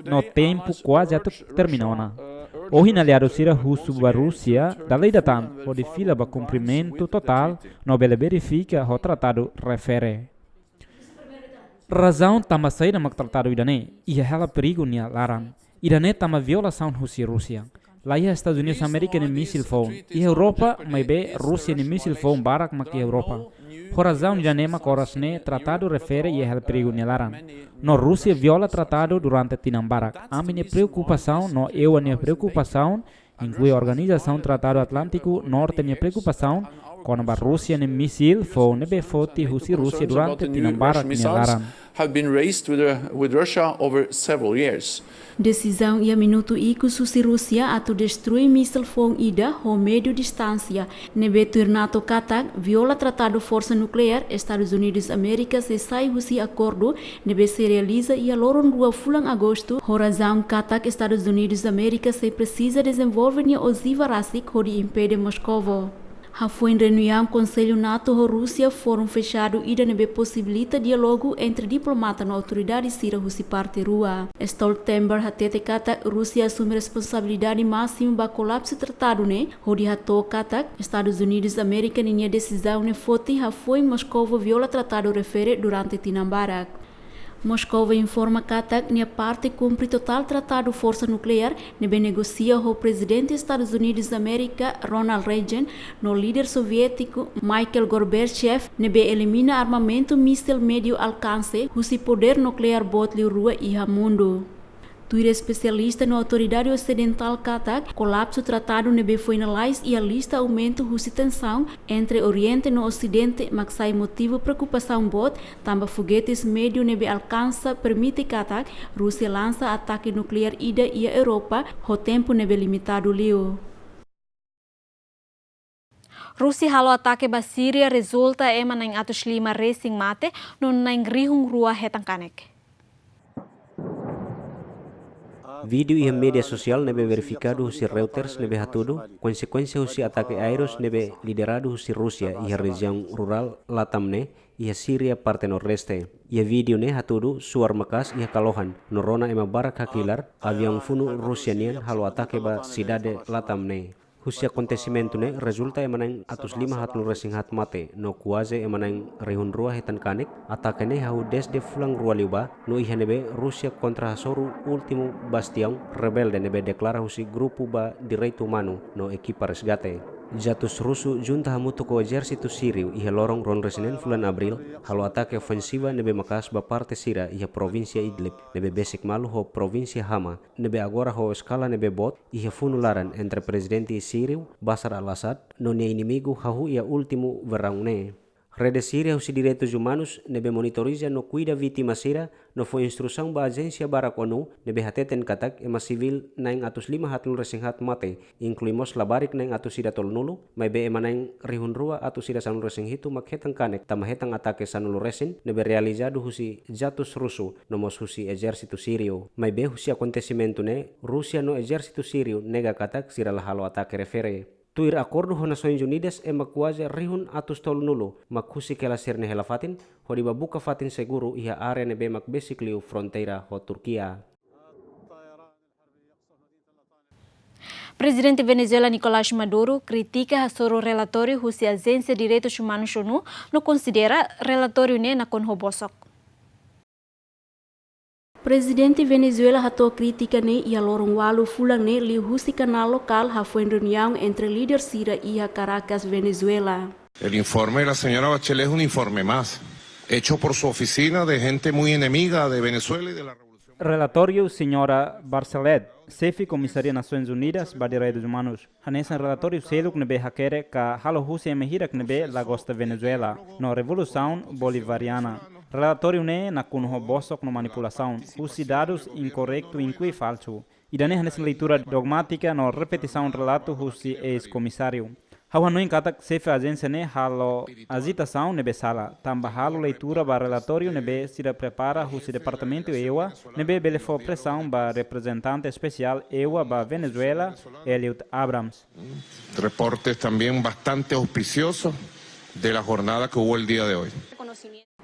No tempu kuaze atu termina ona. Ohin aliadu sira husu ba Rúsia dala ida tan hodi fila ba kumprimentu totál no bele verifika ho tratadu refere. Razaun tanba saida mak tratadu ida-ne'e iha hela perigu nia laran. Ida-ne'e tanba violasaun husi Rúsia. La iha Estadus Unidus Amérika nia mísil foun iha Europa, maibé Rúsia nia mísil foun barak mak iha Europa. Ho razaun ida-ne'e mak oras ne'e tratadu refere iha hela perigu nia laran. No Rúsia viola tratadu durante tinan barak. Ami-nia preokupasaun no EUA nia preokupasaun inklui Organizasaun Tratadu Atlántiku Norte nia preokupasaun kona-ba Rúsia nia mísil foun ne'ebé foti husi Rúsia durante tinan barak nia laran. Have been raised with, uh, with Russia over several years. Desizaun iha minutu ikus husi Rúsia atu destrui mísil foun ida ho médiu distánsia, ne'ebé tuir NATO katak viola tratadu forsa nukleár Estadus Unidus Amérika sei sai husi akordu ne'ebé sei realiza iha loron rua fulan Agostu, ho razaun katak Estadus Unidus Amérika sei presiza dezenvolve nia ojiva rasik hodi impede Moskovo. Hafoin reuniaun Konsellu NATO ho Rúsia, fórum fexadu ida ne'ebé posibilita diálogu entre diplomata no autoridade sira husi parte rua. Stoltenberg hatete katak Rúsia asume responsabilidade másimu ba kolapsu tratadu ne'e, hodi hato'o katak Estadus Unidus Amérika ninia desizaun ne'e foti hafoin Moskovo viola tratadu refere durante tinan barak. Moskovo informa katak nia parte kumpre totál tratadu forsa nukleár ne'ebé negosia ho Prezidente Estadus Unidus Amérika, Ronald Reagan, no líder soviétiku, Mikhail Gorbachev, ne'ebé elimina armamentu mísil médiu alkanse husi podér nukleár boot liu-rua iha mundu. Tuir espesialista no autoridade osidentál katak, kolapsu tratadu ne'ebé foin lalais iha lista aumentu husi tensaun entre Oriente no Osidente mak sai motivu preokupasaun boot, tanba fogetis médiu ne'ebé alkansa permite katak Rúsia lansa atake nukleár ida iha Europa ho tempu ne'ebé limitadu liu. Rúsia halo atake ba Síria rezulta ema na'in atus lima resin mate, no na'in rihun rua hetan kanek. Vídeo iha média sosiál ne'ebé verifikadu husi Reuters ne'ebé hatudu konsekuénsia husi atake aéreu ne'ebé lideradu husi Rúsia iha rejiaun rurál Latam ne'e iha Síria parte nordeste. Iha vídeo ne'e hatudu suar maka'as iha kalohan, no rona ema barak hakilar, aviaun funu Rúsia nian halo atake ba sidade Latam ne'e. Husi akontesimentu ne'e rezulta ema na'in atus lima haat nulu resin haat mate, no kuaze ema na'in rihun rua hetan kanek. Atake ne'e hahú dezde fulan rua liubá, no iha ne'ebé Rúsia kontra hasoru últimu bastiaun rebelde ne'ebé deklara husi grupu ba direitu umanu no ekipa resgate. Jatus rusu junta hamutuk ho ezérsitu síriu iha loron ruanulu resin neen fulan Abríl, halo atake ofensiva ne'ebé maka'as ba parte sira iha provínsia Idlib, ne'ebé besik malu ho provínsia Hama, ne'ebé agora ho eskala ne'ebé boot iha funu laran entre prezidente síriu Bashar al-Assad no nia inimigu hahú iha últimu verão ne'e. Rede Síria husi Direitus Umanus ne'ebé monitoriza no kuida vítima sira no fó instrusaun ba ajénsia barak ONU ne'ebé hateten katak ema sivíl na'in atus lima haat nulu resin haat mate, inklui mós labarik na'in atus ida tolunulu, maibé ema na'in rihun rua atus ida sanulu resin hitu mak hetan kanek tanba hetan atake sanulu resin ne'ebé realizadu husi jatus rusu no mós husi ezérsitu síriu. Maibé husi akontesimentu ne'e, Rúsia no ezérsitu síriu nega katak sira la halo atake refere. Tuir akordu ho Nasoins Unidas, ema kuaze rihun atus tolunulu mak husik hela sira-nia hela-fatin hodi bá buka fatin seguru iha área ne'ebé mak besik liu fronteira ho Turkia. Prezidente Venezuela Nicolás Maduro kritika hasoru relatóriu husi Ajénsia Direitus Umanus ONU no konsidera relatóriu ne'e nakonu ho bosok. Prezidente Venezuela hato'o krítika ne'e iha loron ualu fulan ne'e liuhusi kanál lokál hafoin reuniaun entre líder sira iha Caracas, Venezuela. El informe de la señora Bachelet es un informe más, hecho por su oficina de gente muy enemiga de Venezuela y de la revolución. Relatóriu Señora Bachelet, xefe Komisaria Nasoins Unidas ba Direitus Umanus, hanesan relatóriu seluk ne'ebé hakerek ka halo husi ema hirak ne'ebé la gosta Venezuela no revolusaun bolivariana. Relatóriu ne'e nakonu ho bosok no manipulasaun, husi dadus inkorretu inklui falsu. Ida-ne'e hanesan leitura dogmátika no repetisaun relatu husi eis-komisáriu. Ha'u hanoin katak xefe ajénsia ne'e halo ajitasaun ne'ebé sala, tanba halo leitura ba relatóriu ne'ebé sira prepara husi Departamentu EWA, ne'ebé bele fó presaun ba reprezentante espesiál EWA ba Venezuela, Elliot Abrams. Reportes también bastante auspiciosos de la jornada que hubo el día de hoy.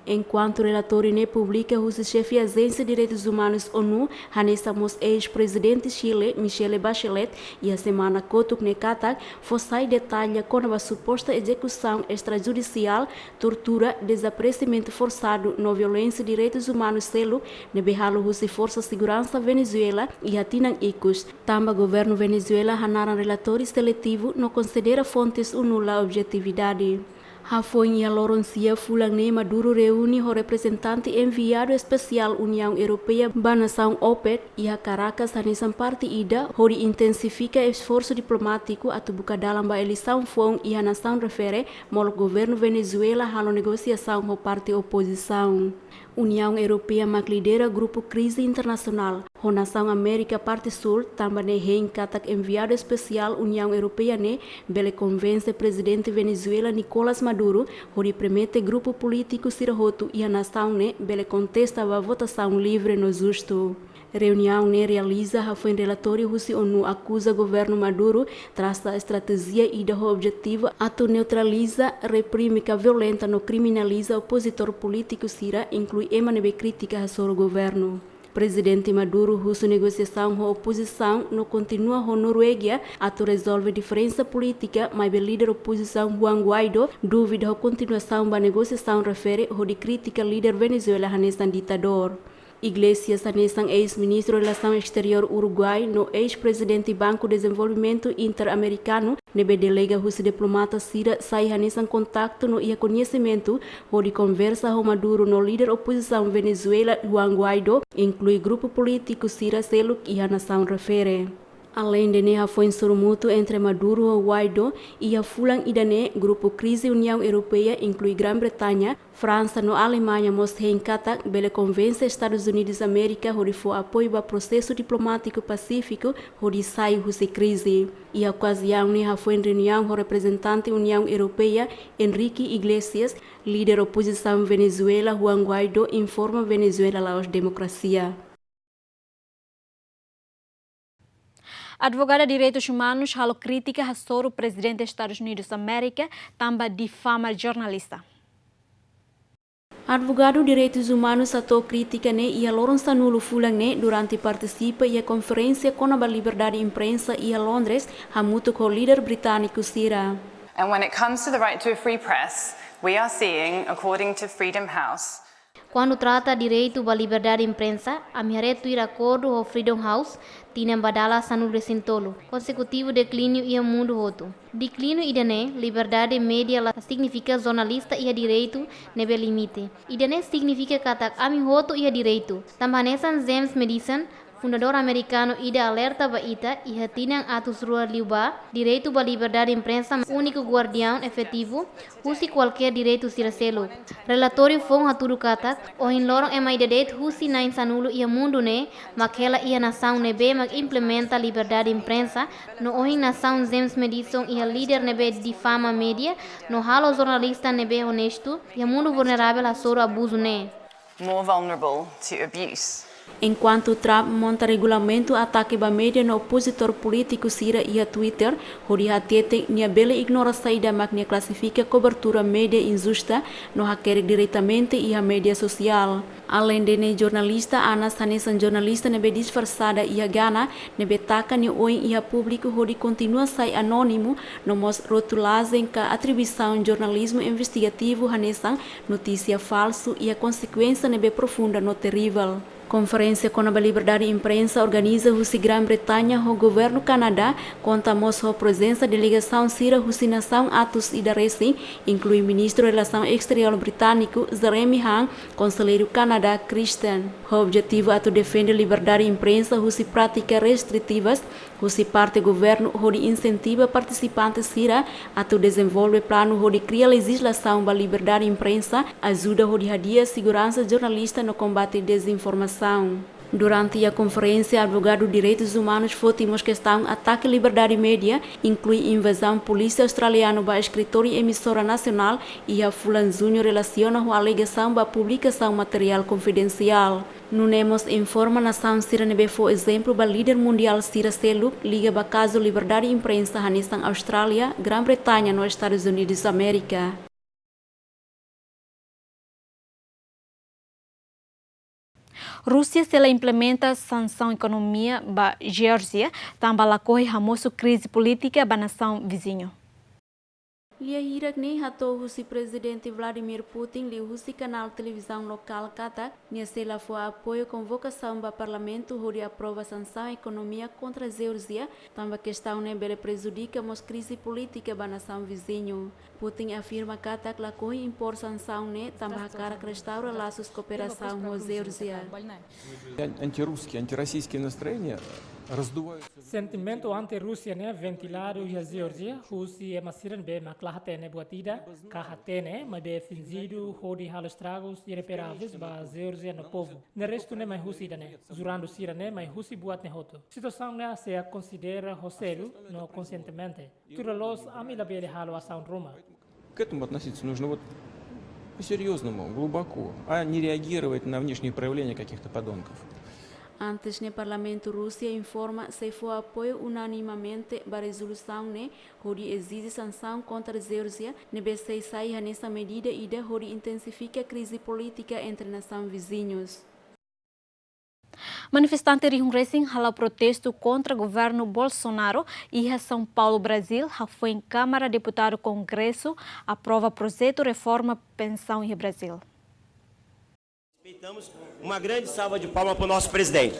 Enkuantu relatóriu ne'e publika husi xefe Ajénsia Direitus Umanus ONU, hanesan mós eis-prezidente Chile, Michelle Bachelet, iha semana kotuk ne'e katak, fó sai detalle kona-ba suposta ezekusaun estrajudisiál, tortura, dezaparesimentu forsadu no violénsia direitus umanus seluk ne'ebé halo husi forsa seguransa Venezuela iha tinan ikus, tanba governu Venezuela hanaran relatóriu seletivu no konsidera fontes ONU la objetividade. Hafoin iha loron sia fulan ne'e Maduro reúne ho reprezentante enviadu espesiál Uniaun Europeia ba nasaun OPEC iha Caracas hanesan parte ida hodi intensifika esforsu diplomátiku atu buka dalan ba eleisaun foun iha nasaun refere, molok governu Venezuela halo negosiasaun ho parte opozisaun. Uniaun Europeia mak lidera grupu krize internasionál ho nasaun Amérika parte Súl, tanba ne'e hein katak enviadu espesiál Uniaun Europeia ne'e bele konvense prezidente Venezuela Nicolas Maduro hodi permite grupu polítiku sira hotu iha nasaun ne'e bele kontesta ba votasaun livre no justu. Reuniaun ne'e realiza hafoin relatóriu husi ONU akuza governu Maduro trasa estratéjia ida ho objetivu atu neutraliza, reprime ka violenta no kriminaliza opozitór polítiku sira, inklui ema ne'ebé kritika hasoru governu. Prezidente Maduro husu negosiasaun ho opozisaun no kontinua ho Noruega atu rezolve diferensa polítika, maibé líder opozisaun Juan Guaidó duvida ho kontinuasaun ba negosiasaun refere hodi kritika líder Venezuela hanesan ditadór. Iglesias hanesan eis-ministru Relasaun Exteriór Uruguai no eis-prezidente Banku Dezenvolvimentu Inter-Amerikanu ne'ebé delega husi diplomata sira sai hanesan kontaktu no iha koñesimentu hodi konversa ho Maduro no líder opozisaun Venezuela Juan Guaidó, inklui grupu polítiku sira seluk iha nasaun refere. Aleinde ne'e hafoin sorumutu entre Maduro ho Guaidó, iha fulan ida-ne'e grupu krize Uniaun Europeia, inklui Gran-Bretaña, Fransa no Alemaña mós hein katak bele konvense Estadus Unidus Amérika hodi fó apoiu ba prosesu diplomátiku pasífiku hodi sai husi krize. Iha okaziaun ne'e hafoin reuniaun ho reprezentante Uniaun Europeia, Enrique Iglesias, líder opozisaun Venezuela Juan Guaidó informa Venezuela la'ós demokrasia. Advogada direitus umanus halo krítika hasoru prezidente Estadus Unidus Amérika tanba difama jornalista. Advogadu direitus umanus hato'o krítika ne'e iha loron sanulu fulan ne'e durante partisipa iha konferénsia kona-ba liberdade imprensa iha Londres, hamutuk ho líder britániku sira. And when it comes to the right to a free press, we are seeing, according to Freedom House, Kuandu trata direitu ba liberdade imprensa, ami haree tuir akordu ho Freedom House, tinan ba dala sanulu-resin-tolu, konsekutivu deklíniu iha mundu hotu. Deklíniu ida-ne'e, liberdade média la signifika jornalista iha direitu ne'ebé limite. Ida-ne'e signifika katak ami hotu iha direitu. Tanba hanesan James Madison, fundadór amerikanu ida alerta ba ita, iha tinan atus rua liubá, direitu ba liberdade imprensa úniku guardiaun efetivu husi kualkér direitu sira seluk. Relatóriu foun hatudu katak, ohin loron ema ida de'it husi na'in sanulu iha mundu ne'e mak hela iha nasaun ne'ebé mak implementa liberdade imprensa, no ohin nasaun James Madison iha líder ne'ebé difama média, no halo jornalista ne'ebé onestu, iha mundu vulneravel hasoru abuzu ne'e. More vulnerable to abuse. Enkuantu Trump monta regulamentu atake ba média no opozitór polítiku sira iha Twitter, hodi hatete nia bele ignora saida mak nia klasifika kobertura média injusta no hakerek diretamente iha média sosiál. Aleinde ne'e jornalista Anas hanesan jornalista ne'ebé disfarsada iha Gana, ne'ebé taka nia oin iha públiku hodi kontinua sai anónimu, no mós rotulajen ka atribuisaun jornalizmu investigativu hanesan notísia falsu iha konsekuénsia ne'ebé profunda no terivel. Konferénsia kona-ba liberdade imprensa organiza husi Grã-Bretaña ho governu Kanadá, konta mós ho prezensa delegasaun sira husi nasaun atus ida resin, inklui Ministru Relasaun Esteriór britániku Jeremy Hunt, konselleiru Kanadá Kristen. Ho objetivu atu defende liberdade imprensa husi prátika restritivas husi parte governu hodi insentiva partisipante sira atu dezenvolve planu hodi kria lejizlasaun ba liberdade imprensa, ajuda hodi hadi'a seguransa jornalista no kombate dezinformasaun. Durante iha konferénsia, advogadu direitus umanus foti mós kestaun atake liberdade média, inklui invazaun polísia australianu ba eskritóriu emisora nasionál, iha fulan Juñu relasiona ho alegasaun ba publikasaun materiál konfidensiál. Nune'e mós informa nasaun sira ne'ebé fó ezemplu ba líder mundiál sira seluk liga ba kazu liberdade imprensa hanesan Austrália, Grã-Bretaña no Estadus Unidus Amérika. Rúsia sei la implementa sansaun ekonomia ba Jeórjia, tanba lakohi hamosu krize polítika ba nasaun viziñu. Lia hirak ne'e hato'o husi Prezidente Vladimir Putin liuhusi kanál televizaun lokál katak nia sei la fó apoiu konvokasaun ba parlamentu hodi aprova sansaun ekonomia kontra Jeórjia, tanba kestaun ne'e bele prejudika mós krize polítika ba nasaun viziñu. Putin afirma katak lakohi impor sansaun ne'e tanba hakarak restaura lasus kooperasaun ho Jeórjia. Антирусские, антироссийские настроения раздуваются. Sentimentu anti-Rúsia ne'e ventiladu iha Jeórjia, husi ema sira ne'ebé mak la hatene buat ida, ka hatene, maibé finjidu hodi halo estragus ireparáveis ba Jeórjia no povu. Ne'e restu ne'e mai husi ida-ne'e, jurando sira-ne'e mai husi buat ne'e hotu. Situasaun ne'e sei konsidera ho sériu no konsientemente. Tuir loloos ami labele halo asaun ruma. К этому относиться нужно вот по-серьёзному, глубоко, а не реагировать на внешние проявления каких-то подонков. Antes ne'e Parlamentu Rúsia informa sei fó apoiu unanimamente ba rezolusaun ne'e hodi ezije sansaun kontra Jeórjia, ne'ebé sei sai hanesan medida ida hodi intensifika krize polítika entre nasaun viziñus. Manifestante rihun resin hala'o protestu kontra governu Bolsonaro iha São Paulo, Brazil, hafoin Kámara Deputadu Kongresu aprova projetu reforma pensaun iha Brazil. Respeitamos. Uma grande salva de palmas para o nosso presidente.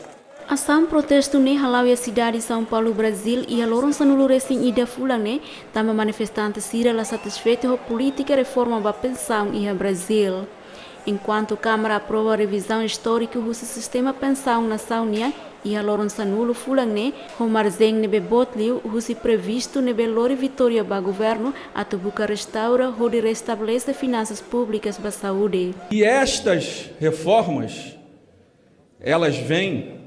Asaun protestu ne'e hala'o iha sidade São Paulo, Brazil, iha loron sanulu resin ida fulan ne'e, tanba manifestante sira la satisfeitu ho polítika reforma ba pensaun iha Brazil. Enkuantu Kámara aprova revizaun istóriku husi sistema pensaun nasaun nian iha loron sanulu fulan ne'e, ho marjen ne'ebé boot liu husi previstu ne'ebé lori vitória ba governu atu buka restaura hodi restabelese finansas públikas ba saúde. E estas reformas, elas vêm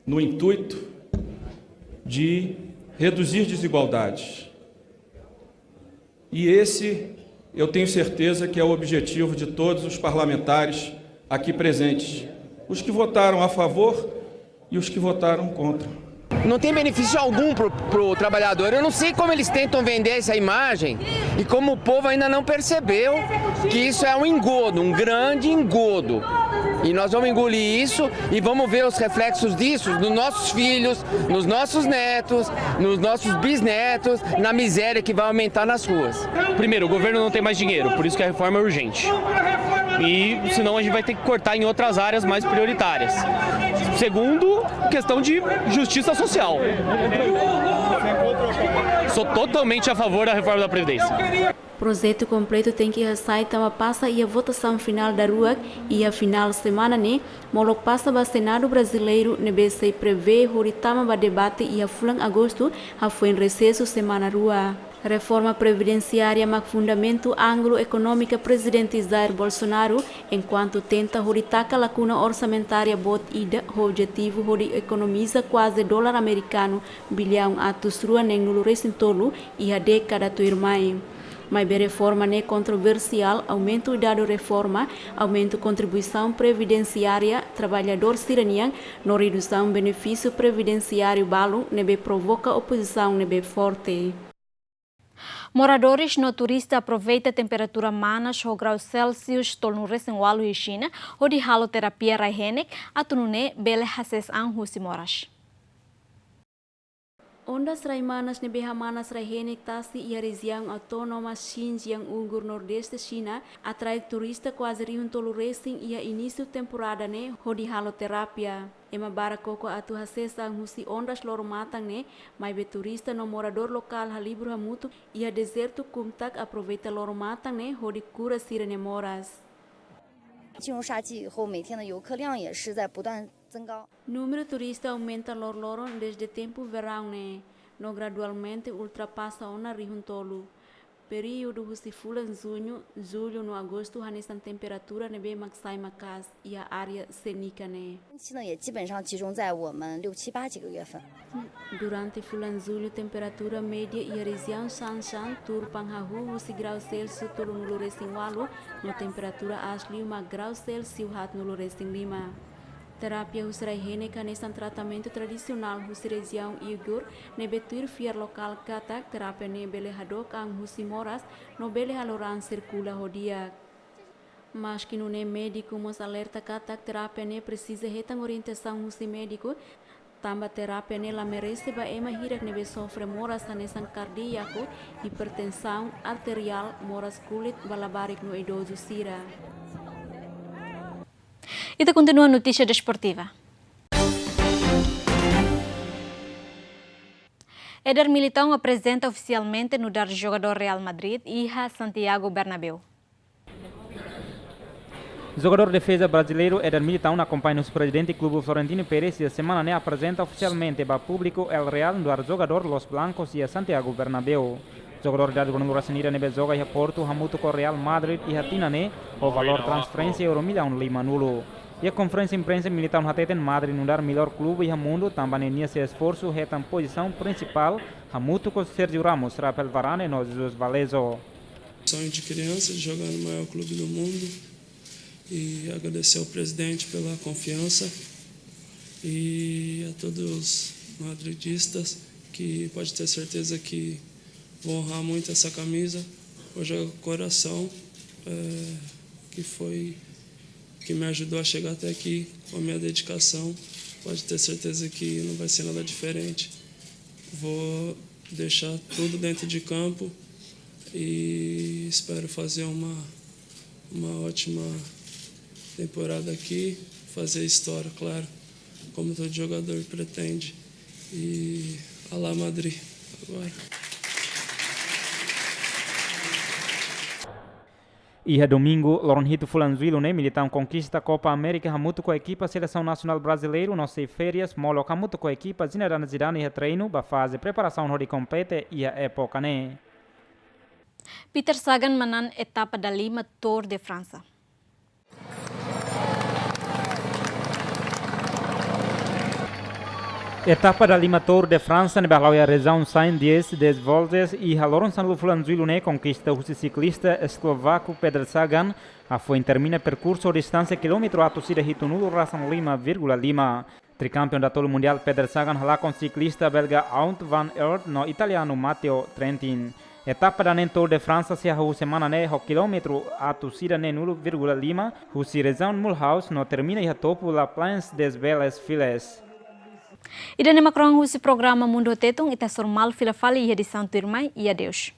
no intuito de reduzir desigualdades. E esse, eu tenho certeza que é o objetivo de todos os parlamentares aqui presentes, os que votaram a favor e os que votaram contra. Não tem benefício algum pro, pro trabalhador. Eu não sei como eles tentam vender essa imagem e como o povo ainda não percebeu que isso é um engodo, um grande engodo. E nós vamos engolir isso e vamos ver os reflexos disso nos nossos filhos, nos nossos netos, nos nossos bisnetos, na miséria que vai aumentar nas ruas. Primeiro, o governo não tem mais dinheiro, por isso que a reforma é urgente. E senão a gente vai ter que cortar em outras áreas mais prioritárias. Segundo, questão de justiça social. Sou totalmente a favor da reforma da Previdência. Projetu kompletu tenke hasai tanba pasa iha votasaun finál daruak iha finál semana ne'e, molok pasa ba Senadu Brasileiru, ne'ebé sei prevee hodi tama ba debate iha fulan Agostu, hafoin resesu semana rua. Reforma previdensiária mak fundamentu ángulu ekonómika Prezidente Jair Bolsonaro, enkuantu tenta hodi taka lakuna orsamentária boot ida ho objetivu hodi ekonomiza kuaze dolar amerikanu biliaun atus rua neen-nulu resin tolu iha dékada tuirmai. Maibé reforma ne'e kontroversiál, aumentu idade reforma, aumentu kontribuisaun previdensiária traballadór sira-nian, no redusaun benefísiu previdensiáriu balun ne'ebé provoka opozisaun ne'ebé forte. Moradores no turista aproveita temperatura manas ho grau Celsius tolunulu resin ualu iha Xina, hodi halo terapia rai-henek, atu nune'e bele hasees an husi moras. Ondas rai manas ne'ebé hamanas rai henek tasi iha rejiaun autónoma Xinjiang Uigur Nordeste Xina atrai turista kuaze rihun tolu resin iha inísiu temporada ne'e hodi halo terapia. Ema barak koko atu hasees an husi ondas loro-matan ne'e, maibé turista no moradór lokál halibur hamutuk iha dezertu Kumtak aproveita loro-matan ne'e hodi kura sira-nia moras. 进入夏季以后，每天的游客量也是在不断增高。 Númeru turista aumenta loroloron dezde tempu veraun ne'e, no gradualmente ultrapasa ona rihun tolu. Períodu husi fulan Juñu, Jullu no Agostu hanesan temperatura ne'ebé mak sai maka'as iha área sénika ne'e. 天气呢也基本上集中在我们六七八几个月份。 Durante fulan Jullu temperatura média iha rejiaun Shanshan tuur pan hahú husi grau Celsius tolunulu resin ualu, no temperatura aas liu mak grau Celsius haatnulu resin lima. Terapia husi rai henek hanesan tratamentu tradisionál husi rejiaun Uigur, ne'ebé tuir fiar lokál katak terapia ne'e bele hadook an husi moras no bele halo raan sirkula ho di'ak. Maski nune'e, médiku mós alerta katak terapia ne'e presiza hetan orientasaun husi médiku, tanba terapia ne'e la merese ba ema hirak ne'ebé sofre moras hanesan kardíaku, hipertensaun arteriál, moras kulit ba labarik no idozu sira. Ita kontinua notísia desportiva. Éder Militão aprezenta ofisialmente nu'udar jogadór Real Madrid iha Santiago Bernabéu. Jogadór defeza brasileiru Éder Militão, akompaña husi prezidente klube Florentino Pérez, iha semana ne'e aprezenta ofisialmente ba públiku El Real nu'udar jogadór Los Blancos iha Santiago Bernabéu. Jogadór idade ruanulu resin ida ne'ebé joga iha Portu hamutuk ho Real Madrid iha tinan ne'e, ho valór transferénsia euro millaun limanulu. Iha konferénsia imprensa Militão hateten Madrid nu'udar mellór klube iha mundu, tanba ne'e nia sei esforsu hetan pozisaun prinsipál hamutuk ho Sergio Ramos, Rafael Varane no Jesus Valezo. Sonho de criança de jogar no maior clube do mundo e agradecer ao presidente pela confiança e a todos os madridistas que pode ter certeza que vou honrar muito essa camisa, vou jogar com o coração, é, que foi que me ajudou a chegar até aqui, com a minha dedicação, pode ter certeza que não vai ser nada diferente. Vou deixar tudo dentro de campo e espero fazer uma, uma ótima temporada aqui, fazer história, claro, como todo jogador pretende. E Alá Madrid agora. Iha domingu, loron hitu fulan Jullu ne'e, Militão konkista Copa América hamutuk ho ekipa selesaun nasionál brasileiru no sei férias molok hamutuk ho ekipa Zinedine Zidane iha treinu ba faze preparasaun hodi kompete iha époka ne'e. Peter Sagan manán etapa dalima Tour de França. Etapa dalima Tour de França ne'ebé hala'o iha rejiaun Saint-Dié-des-Vosges iha loron sanulu fulan Jullu ne'e konkista husi siklista eslovaku Peter Sagan, hafoin termina perkursu distánsia kilómetru atus ida hitunulu resin lima vírgula lima. Trikampeon datoluk mundiál Peter Sagan halakon siklista belga Wout van Aert no italianu Matteo Trentin. Etapa daneen Tour de França sei hahú semana ne'e ho kilómetru atus ida neenulu vírgula lima, husi rejiaun Mulhouse no termina iha topu La Planche des Belles Filles. Ida-ne'e mak rohan husi programa Mundu Tetun, ita hasoru malu fila fali iha edisaun tuirmai, i adeus.